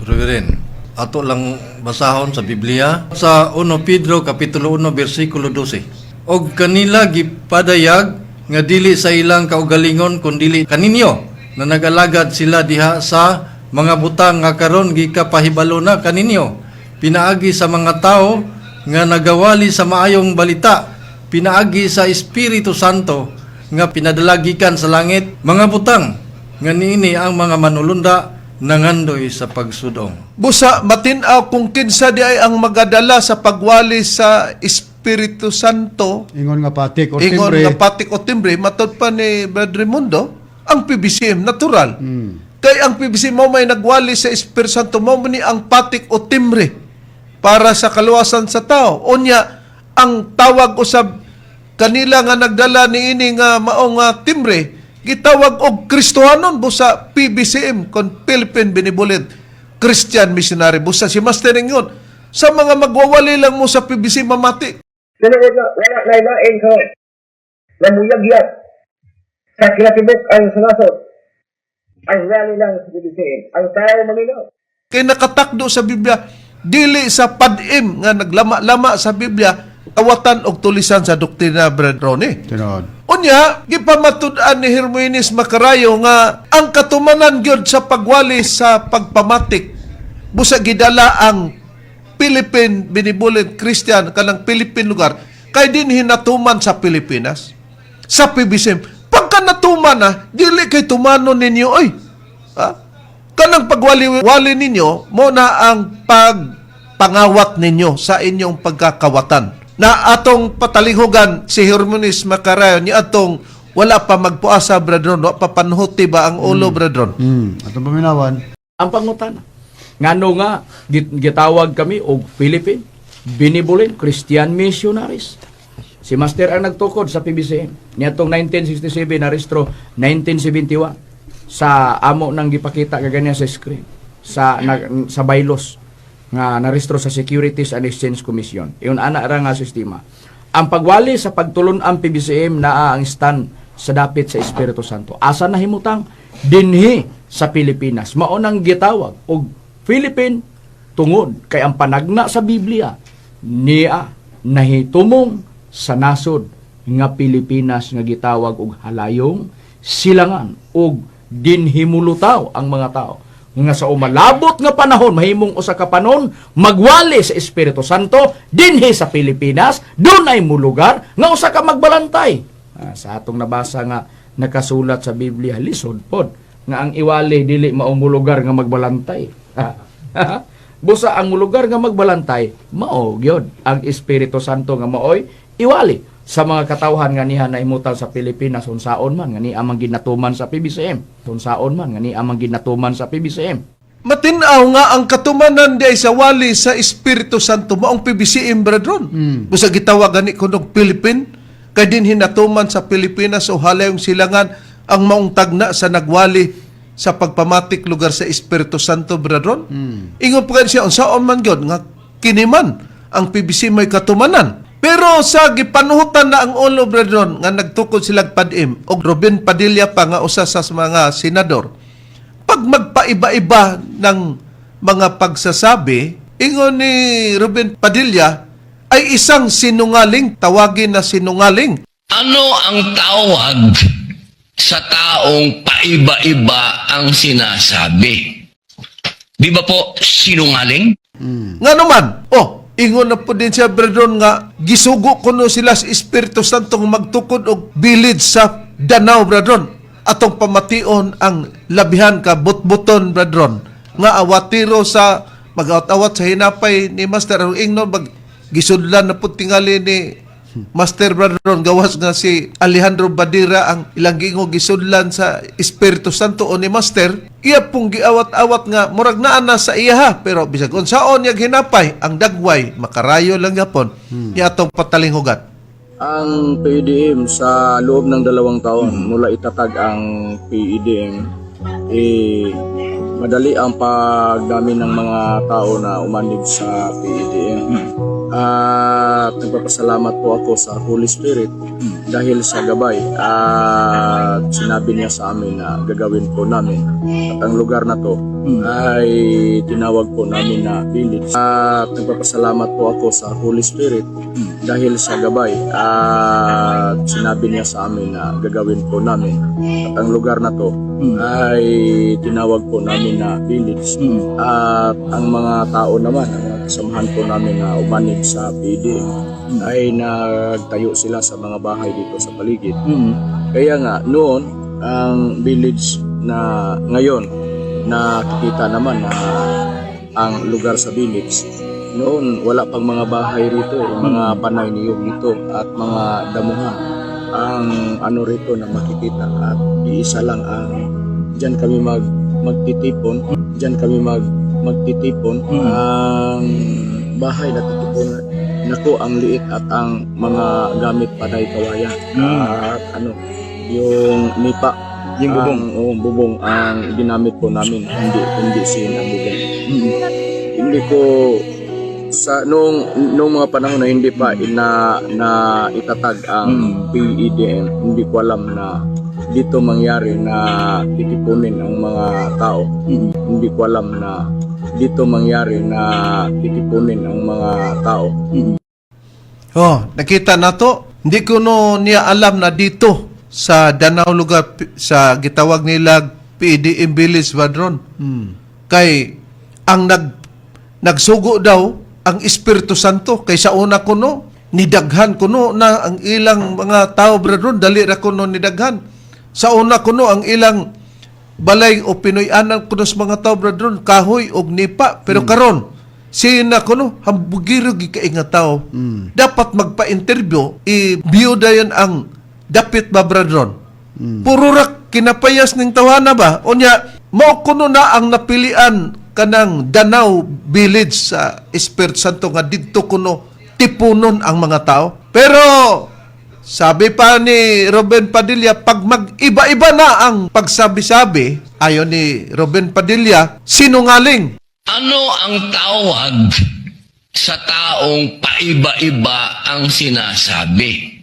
Reverend, ato lang basahon sa Biblia sa 1 Pedro kapitulo 1 bersikulo 12. Og kanila gipadayag nga dili sa ilang kaugalingon kundili kaninyo na nagalagad sila diha sa mga butang nga karon gikapahibalo na kaninyo pinaagi sa mga tao nga nagawali sa maayong balita pinaagi sa Espiritu Santo nga pinadala gikan sa langit, mga butang nga niini ang mga manulunda nangandoy sa pagsudong. Busa matin-aw kung kinsa di ay ang magadala sa pagwali sa Espiritu Santo. Ingon nga patik or Ingon timbre. nga patik o timbre, matod pa ni Brad Raimundo, ang PBCM, natural. Kay ang PBCM mo may nagwali sa Espiritu Santo, mo ni ang patik o timbre para sa kaluwasan sa tao. Unya, ang tawag usab kanila nga nagdala ni ini nga maong nga timbre, gitawag og Kristohanon. Busa PBCM kon Philippine Benevolent Christian Missionary. Busa si Master yun sa mga magwawali lang mo sa PBC mamati. Tinuod na wala na lain sa namuyagyat sa kinatibuk ang sanasod. Ang wali lang sa PBCM. Ang tao maminaw. Kay nakatakdo sa Biblia, dili sa PADIM nga naglama-lama sa Biblia, kawatan og tulisan sa doktrina, Brad Ronnie. Tinuod. Unya, gipamatud-an ni Hermoines Macarayo nga ang katumanan gyud sa pagwali sa pagpamatik. Busa gidala ang Philippine Benevolent Christian kanang Philippine lugar kay din hinatuman sa Pilipinas. Sa PBCM. Pagka natuman na, dili kay tumano ninyo oy. Ha? Kanang pagwali-wali ninyo, mo na ang pagpangawat ninyo sa inyong pagkakawatan. Na atong patalinghugan si Hermonis Macarayo ni atong wala pa magpuasa, brethren, wala pa panhuti ba ang ulo, brethren? Atong paminawan. Ang pangutana. Ngano nga gitawag kami og Philippine Benevolent Christian Missionaries. Si Master ang nagtukod sa PBCM. Niadtong 1967 narestro 1971 sa amo nang gipakita kaganiya sa screen sa bylaws nga narestro sa Securities and Exchange Commission. Iyon ana ra nga sistema. Ang pagwali sa pagtulon ang PBCM naa ang stand sa dapit sa Espiritu Santo. Asa nahimutang? Dinhi sa Pilipinas. Mao nang gitawag og Philippine tungod kay ang panagna sa Biblia niya nahitumong sa nasod nga Pilipinas nga gitawag og halayong silangan og dinhimulutaw ang mga tao nga sa umalabot nga panahon mahimong usa ka panon magwali sa Espiritu Santo dinhi sa Pilipinas, dunay mulugar nga usa ka magbalantay. Sa atong nabasa nga nakasulat sa Biblia, lisod pod nga ang iwali dili mao mulugar nga magbalantay. Busa ang mulugar nga magbalantay mao gyud ang Espiritu Santo nga maoy iwali sa mga katawhan nga niya nahimutang sa Pilipinas, unsaon man nga niya man ginatuman sa PBCM, unsaon man nga niya man ginatuman sa PBCM. Matinaw nga ang katumanan di ay sa wali sa Espiritu Santo maong PBCM, brethren. Busa gitawag gani kunog Philippine kay din hinatuman sa Pilipinas o halayong silangan ang maong tagna sa nagwali sa pagpamatik lugar sa Espiritu Santo, brethren. Ingon pa siya unsaon man gyud nga kiniman ang PBC may katumanan. Pero sa gipanuhutan na ang ulo, brethren, nga nagtukod silag PADIM og Robin Padilla pa nga usa sa mga senador, pag magpaiba-iba ng mga pagsasabi, ingon ni Ruben Padilla, ay isang sinungaling, tawagin na sinungaling. Ano ang tawag sa taong paiba-iba ang sinasabi? Di ba po sinungaling? Nga naman, oh, Ingon na po din siya, brethren, nga gisugo kuno sila sa Espiritu Santo nga magtukod og village sa Danao, brethren. Atong pamation ang labihan ka butbuton, brethren, nga awatiro sa mag-awat-awat sa hinapay ni Master. Ang ingnon mag gisudlan na po tingali ni Master, brethren, gawas nga si Alejandro Badira ang ilang giingo gisudlan sa Espiritu Santo o ni Master, iya pong giawat-awat nga murag naa na sa iya ha, pero bisag unsaon niyang hinapay ang dagway makarayo lang gapon niya atong patalinghugan. Ang PEDM sa loob ng 2 taon mula itatag ang PEDM, eh, madali ang pagdami ng mga tao na umanig sa PEDM. At nagpapasalamat po ako sa Holy Spirit dahil sa gabay at sinabi niya sa amin na gagawin po namin. At ang lugar na to ay tinawag po namin na village. At nagpapasalamat po ako sa Holy Spirit dahil sa gabay at sinabi niya sa amin na gagawin po namin. At ang lugar na to ay tinawag po namin na village. At ang mga tao naman, ang mga kasamahan po namin na umanig sa PDM ay nagtayo sila sa mga bahay dito sa paligid. Kaya nga noon, ang village na ngayon nakikita naman na ang lugar sa village, noon wala pang mga bahay rito, eh, mga panay niyog dito at mga damuhan ang ano rito na makikita at iisa lang ang diyan kami magtitipon, diyan kami magtitipon. Ang bahay na titipon nako ang liit at ang mga gamit panay kawayan at ano yung nipa. Yung bubong. Ang, oo, bubong ang ginamit po namin, hindi hindi sin ang bubong. Hindi ko sa nung mga panahon na hindi pa ina na itatag ang PEDM, hindi ko alam na dito mangyari na titipunin ang mga tao. Hindi ko alam na dito mangyari na titipunin ang mga tao. Oh, nakita na to. Hindi ko no niya alam na dito sa Danao lugar sa gitawag nila PDM Village, brethren. Kay ang nagsugo daw ang Espiritu Santo kay sa una kuno nidaghan kuno na ang ilang mga tao, brethren, dali ra kuno nidaghan. Sa una kuno ang ilang balay o Pinoy-anan kuno sa mga tao, brethren, kahoy og nipa, pero karon sina kuno hambugiro gi kay nga tao. Dapat magpa-interview i-view dayon ang dapit ba, brethren. Puro ra kinapayas ning tawana ba. Unya mao kuno na ang napilian kanang Danao Village sa Espiritu Santo nga didto kuno tipunon ang mga tao. Pero sabi pa ni Robin Padilla, pag mag-iba-iba na ang pagsabi-sabi, ayon ni Robin Padilla, sinungaling. Ano ang tawag sa taong paiba-iba ang sinasabi?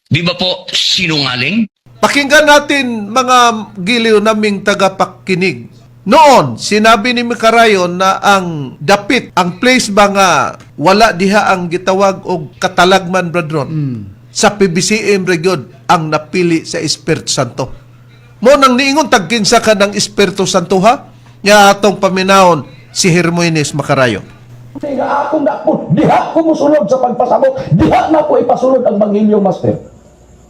Di ba po sinungaling? Pakinggan natin, mga giliw naming tagapakinig. Noon, sinabi ni Mikarayon na ang dapit, ang place ba nga wala diha ang gitawag og katalagman, brethren. Sa PBCM region ang napili sa Espiritu Santo. Mo nang niingon tagkinsa ka ng Espiritu Santo ha? Nya atong paminawon si Hermoines Makarayo. Nga akong dakpon, diha ko musulod sa pagpasabot, diha na ko ipasulod ang Bangilyo, Master.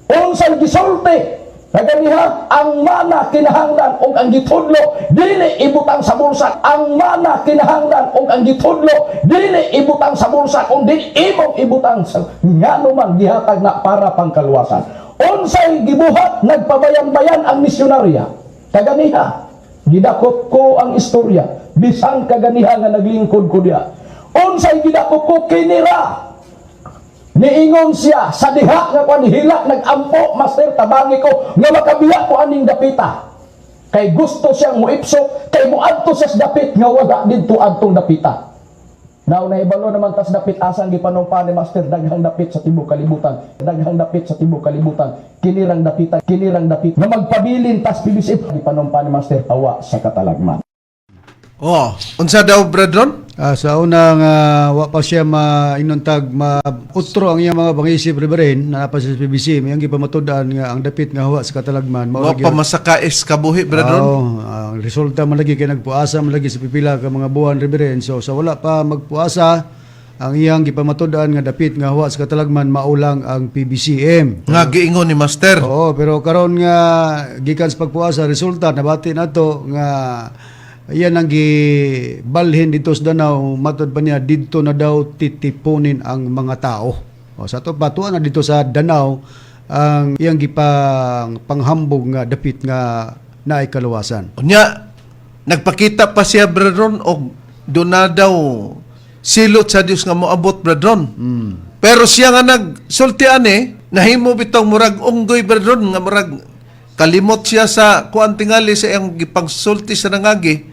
Unsay gisulti kaganiha, ang mana kinahanglan og ang gitudlo dili ibutang sa bulsa. Ang mana kinahanglan og ang gitudlo dili ibutang sa bulsa kundi imong ibutang sa ngano man gihatag na para pangkaluwasan. Unsay gibuhat, nagpabayan-bayan ang misyonarya. Kaganiha gidakop ko ang istorya bisan kaganiha nga naglingkod ko diha. Unsay gidakop ko, kinira. Niingon siya sa diha nga kwan hilak nagampo, Master, tabangi ko nga makabiya ko aning dapita. Kay gusto siyang muipso kay muadto siya sa dapit nga wala didto adtong dapita. Now nahibalo naman tas dapit asang gipanumpa ni Master, daghang dapit sa tibuok kalibutan, daghang dapit sa tibuok kalibutan. Kinirang dapita, kinirang dapit nga magpabilin tas PBCM gipanumpa ni Master awa sa katalagman. Oh, unsa daw, brethren? Sa una nga wa pa siya mainuntag mautro ang iyang mga pangisip, Reverend, na pa sa PBC may ang gipamatud-an nga ang dapit nga huwa sa katalagman mao Wa lagi pa masakais kabuhi, brethren. Oo, ang resulta man lagi kay nagpuasa man lagi sa pipila ka mga buwan, Reverend. So sa wala pa magpuasa Ang iyang gipamatud-an nga dapit nga huwa sa katalagman mao lang ang PBCM. Nga giingon ni Master. Oo, pero karon nga gikan sa pagpuasa resulta nabati nato nga iyan ang gibalhin dito sa Danao, matod pa niya didto na daw titipunin ang mga tao. O sa ato pa tuwa na dito sa Danao ang iyang gipang panghambog nga dapit nga naay kaluwasan. Unya, nagpakita pa siya, Brethren, og doon na daw silot sa Dios nga moabot, Brethren. Pero siya nga nagsultian eh, nahimo bitong murag unggoy, Brethren, nga murag kalimot siya sa kuan tingali sa iyang gipangsulti sa nangagi,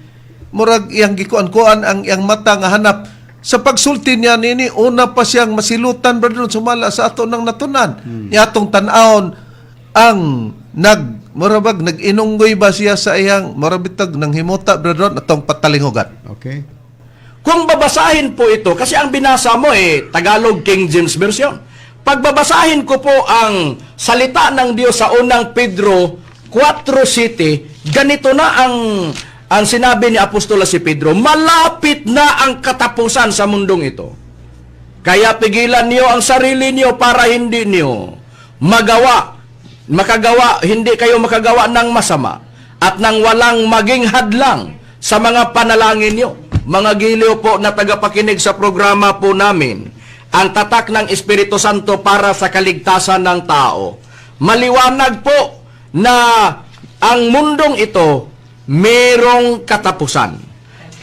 murag iyang gikuan-kuan ang iyang mata nga hanap sa pagsulti niya nini, una pa siyang masilutan, Brethren, sumala sa ato ng natunan. Niya atong tan-awon ang nag murabag nag-inunggoy ba siya sa iyang murabitag ng himuta, Brethren, atong patalingugan. Okay. Kung babasahin po ito, kasi ang binasa mo eh, Tagalog King James Version. Pagbabasahin ko po ang salita ng Diyos sa unang Pedro 4:7, ganito na ang sinabi ni Apostola si Pedro, malapit na ang katapusan sa mundong ito. Kaya pigilan niyo ang sarili niyo para hindi niyo magawa, makagawa, hindi kayo makagawa ng masama at nang walang maging hadlang sa mga panalangin niyo. Mga giliw po na tagapakinig sa programa po namin, ang tatak ng Espiritu Santo para sa kaligtasan ng tao. Maliwanag po na ang mundong ito merong katapusan.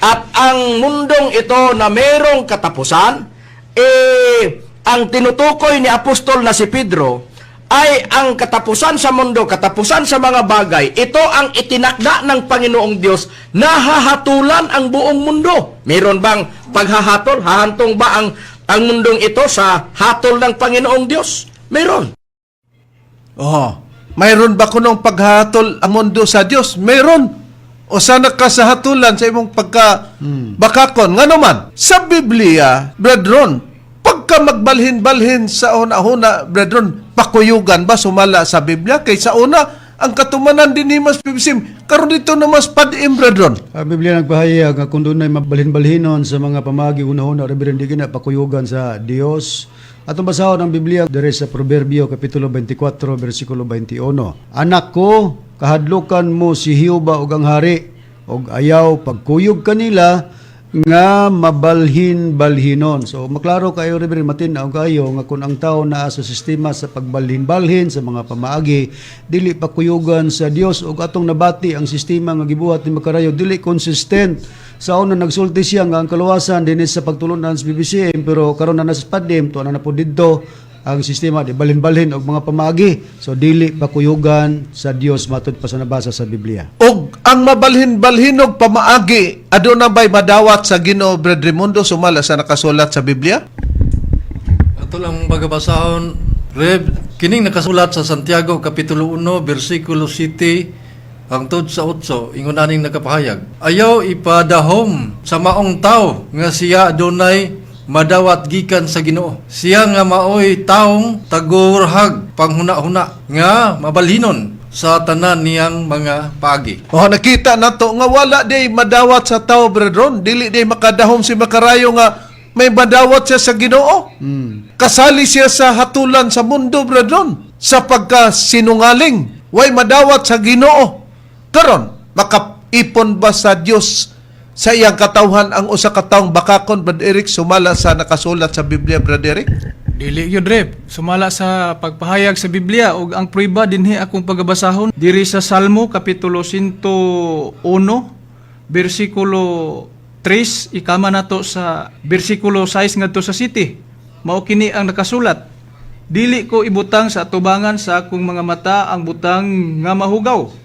At ang mundong ito na merong katapusan, eh, ang tinutukoy ni Apostol na si Pedro ay ang katapusan sa mundo, katapusan sa mga bagay. Ito ang itinakda ng Panginoong Diyos na hahatulan ang buong mundo. Meron bang paghahatol? Hahantong ba ang mundong ito sa hatol ng Panginoong Diyos? Meron. Oh, mayroon ba kunong paghahatol ang mundo sa Dios? Meron. O sana ka sa hatulan sa imong pagka bakakon. Ngano man, sa Biblia, brethren, pagka magbalhin-balhin sa una-una, brethren, pakuyugan ba sumala sa Biblia? Kay sa una, ang katumanan din ni mas pibisim. Karon dito na mas padim, brethren. Ang Biblia nagpahayag nga kung dunay mabalhin-balhinon sa mga pamagi una-una, Reverend, di na pakuyugan sa Dios. Atong basahon ang Biblia diri sa Proverbio kapitulo 24 bersikulo 21. Anak ko, kahadlukan mo si Jehova ug ang hari ug ayaw pagkuyog kanila nga mabalhin-balhinon. So maklaro kayo, Reverend, matin-aw kayo nga kung ang tao naa sa sistema sa pagbalhin-balhin sa mga pamaagi, dili pakuyugan sa Dios ug atong nabati ang sistema nga gibuhat ni Makarayo dili consistent. Sa una nagsulti siya nga ang kaluwasan dinhi sa pagtulunan sa BBCM, pero karon na nasa PADEM tuwa na na po didto ang sistema di balhin-balhin og mga pamaagi. So dili pakuyugan sa Dios matud pa sa nabasa sa Biblia. Og ang mabalhin-balhin og pamaagi, aduna ba'y madawat sa Ginoo, Brad Raimundo, sumala sa nakasulat sa Biblia? Ato lang bagabasahon, Rev, kining nakasulat sa Santiago Kapitulo 1, versikulo 7 hangtod sa 8, ingon aning nakapahayag. Ayaw ipadahom sa maong tao nga siya adunay madawat gikan sa Ginoo. Siya nga maoy taong tagurhag panghuna-huna nga mabalhinon sa tanan niyang mga paagi. Oh, nakita nato nga wala day madawat sa tao, brethren. Dili day makadahom si Makarayo nga may madawat siya sa Ginoo. Kasali siya sa hatulan sa mundo, brethren, sa pagkasinungaling. Way madawat sa Ginoo. Karon, makaipon ba sa Dios sa iyang katawhan ang usa ka taong bakakon, Brad Eric, sumala sa nakasulat sa Biblia, Brad Eric? Dili yun, Rep. Sumala sa pagpahayag sa Biblia ug ang prueba dinhi akong pagabasahon diri sa Salmo kapitulo 101 bersikulo 3, ikama nato sa bersikulo 6 ngadto sa city. Mao kini ang nakasulat. Dili ko ibutang sa atubangan sa akong mga mata ang butang nga mahugaw.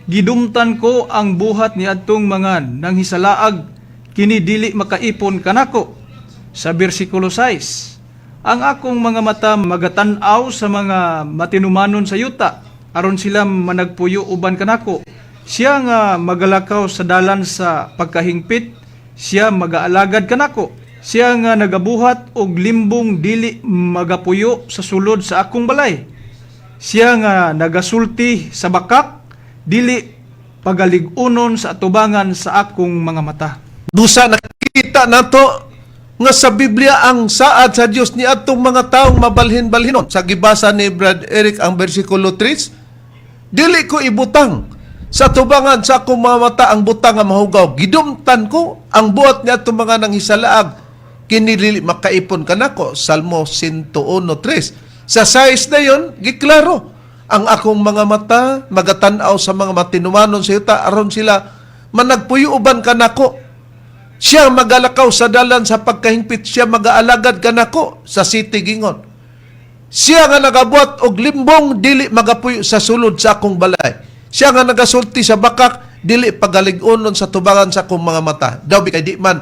Gidumtan ko ang buhat ni adtong mga nanghisalaag, kini dili makaipon kanako. Sa bersikulo 6, ang akong mga mata magatan-aw sa mga matinumanon sa yuta, aron sila managpuyo uban kanako. Siya nga magalakaw sa dalan sa pagkahingpit, siya magaalagad kanako. Siya nga nagabuhat og limbong dili magapuyo sa sulod sa akong balay. Siya nga nagasulti sa bakak, dili pagalig-unon sa atubangan sa akong mga mata. Busa nakita nato Nga sa Biblia ang saad sa Dios ni atong mga taong mabalhin-balhinon. Sa gibasa ni Brad Eric ang bersikulo 3, dili ko ibutang sa tubangan sa akong mga mata ang butang nga mahugaw. Gidumtan ko ang buhat ni atong mga nanghisalaag, kini dili makaipon kanako. Salmo 101:3. Sa 6 na yon, giklaro, ang akong mga mata magatan-aw sa mga matinumanon sa yuta aron sila managpuyo uban kanako. Siya magalakaw sa dalan sa pagkahingpit, siya magaalagad kanako sa city gingon. Siya nga nagabuhat og limbong dili magapuyo sa sulod sa akong balay. Siya nga nagasulti sa bakak dili pagalig-onon sa tubangan sa akong mga mata. Daw kay di man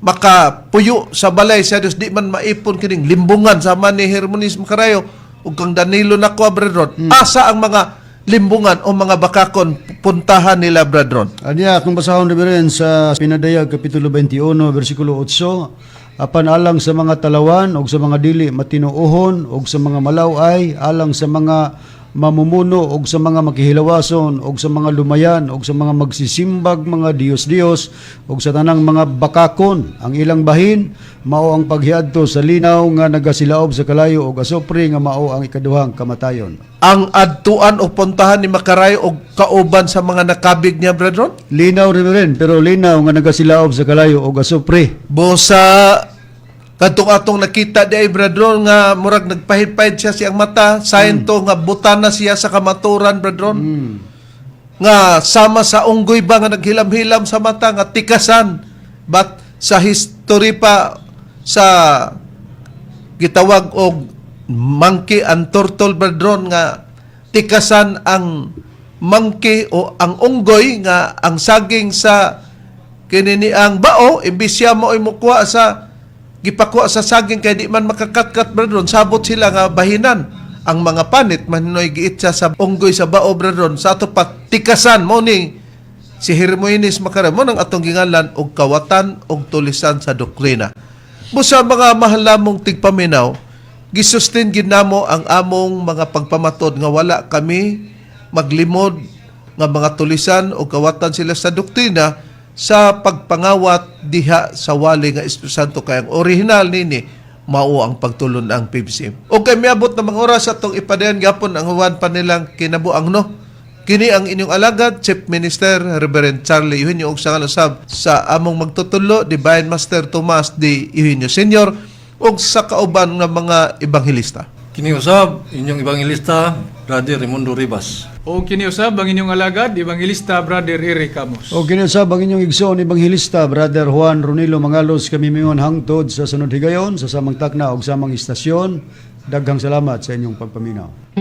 makapuyo sa balay sa Dios, di man maipon kining limbungan sama ni Hermonis Macarayo ug kang Danilo Nakwa, Brethren. Asa ang mga limbungan o mga bakakon puntahan nila, Brethren? Anya, kung basahon, Reverend, sa Pinadayag Kapitulo 21, versikulo 8, apan alang sa mga talawan og sa mga dili matinuohon og sa mga malaway, alang sa mga mamumuno og sa mga makihilawason og sa mga lumayan og sa mga magsisimbag mga diyos-diyos og sa tanang mga bakakon, ang ilang bahin mao ang paghiadto sa linaw nga nagasilaob sa kalayo og asopre nga mao ang ikaduhang kamatayon. Ang adtuan o puntahan ni Makarayo og kauban sa mga nakabig niya, brethren? Linaw, Reverend, pero linaw nga nagasilaob sa kalayo og asopre. Busa kadtong atong nakita di ay, brethren, nga murag nagpahid-pahid siya siyang mata, sayon to nga buta na siya sa kamaturan, brethren. Nga sama sa unggoy ba nga naghilam-hilam sa mata nga tikasan, but sa history pa sa gitawag og monkey and turtle, brethren, nga tikasan ang monkey o ang unggoy nga ang saging sa kinini ang bao, imbis siya mo ay mukuha sa gipakuha sa saging kay di man makakatkat, brethren, sabot sila nga bahinan ang mga panit maninoy giitsa sa unggoy sa bao, brethren. Sa ato pa tikasan mo ni si Hermoines Macarayo mo nang atong gingalan og kawatan og tulisan sa doktrina. Busa mga mahal namong tigpaminaw, gisustain gid namo ang among mga pagpamatod nga wala kami maglimod nga mga tulisan o kawatan sila sa doktrina sa pagpangawat diha sa wali nga Espiritu Santo, kay ang original nini mao ang pagtulon ang PBCM. Okay, miabot na mga oras atong ipadayon gapon ang huwan pa nilang kinabuang, no. Kini ang inyong alagad, Chief Minister Reverend Charlie Eugenio, ug sa ngalan usab sa among magtutulo, Divine Master Tomas D. Eugenio Sr., ug sa kauban nga mga ebanghelista. Kini usab inyong ebanghilista, Brother Raimundo Rivas. O kini usab ang inyong alagad, Evangelista Brother Eric Camus. O kinusab ang inyong igsoon ebanghelista Brother Juan Ronilo Mangalos, kami mingon hangtod sa sunod higayon sa samang takna og samang istasyon. Daghang salamat sa inyong pagpaminaw.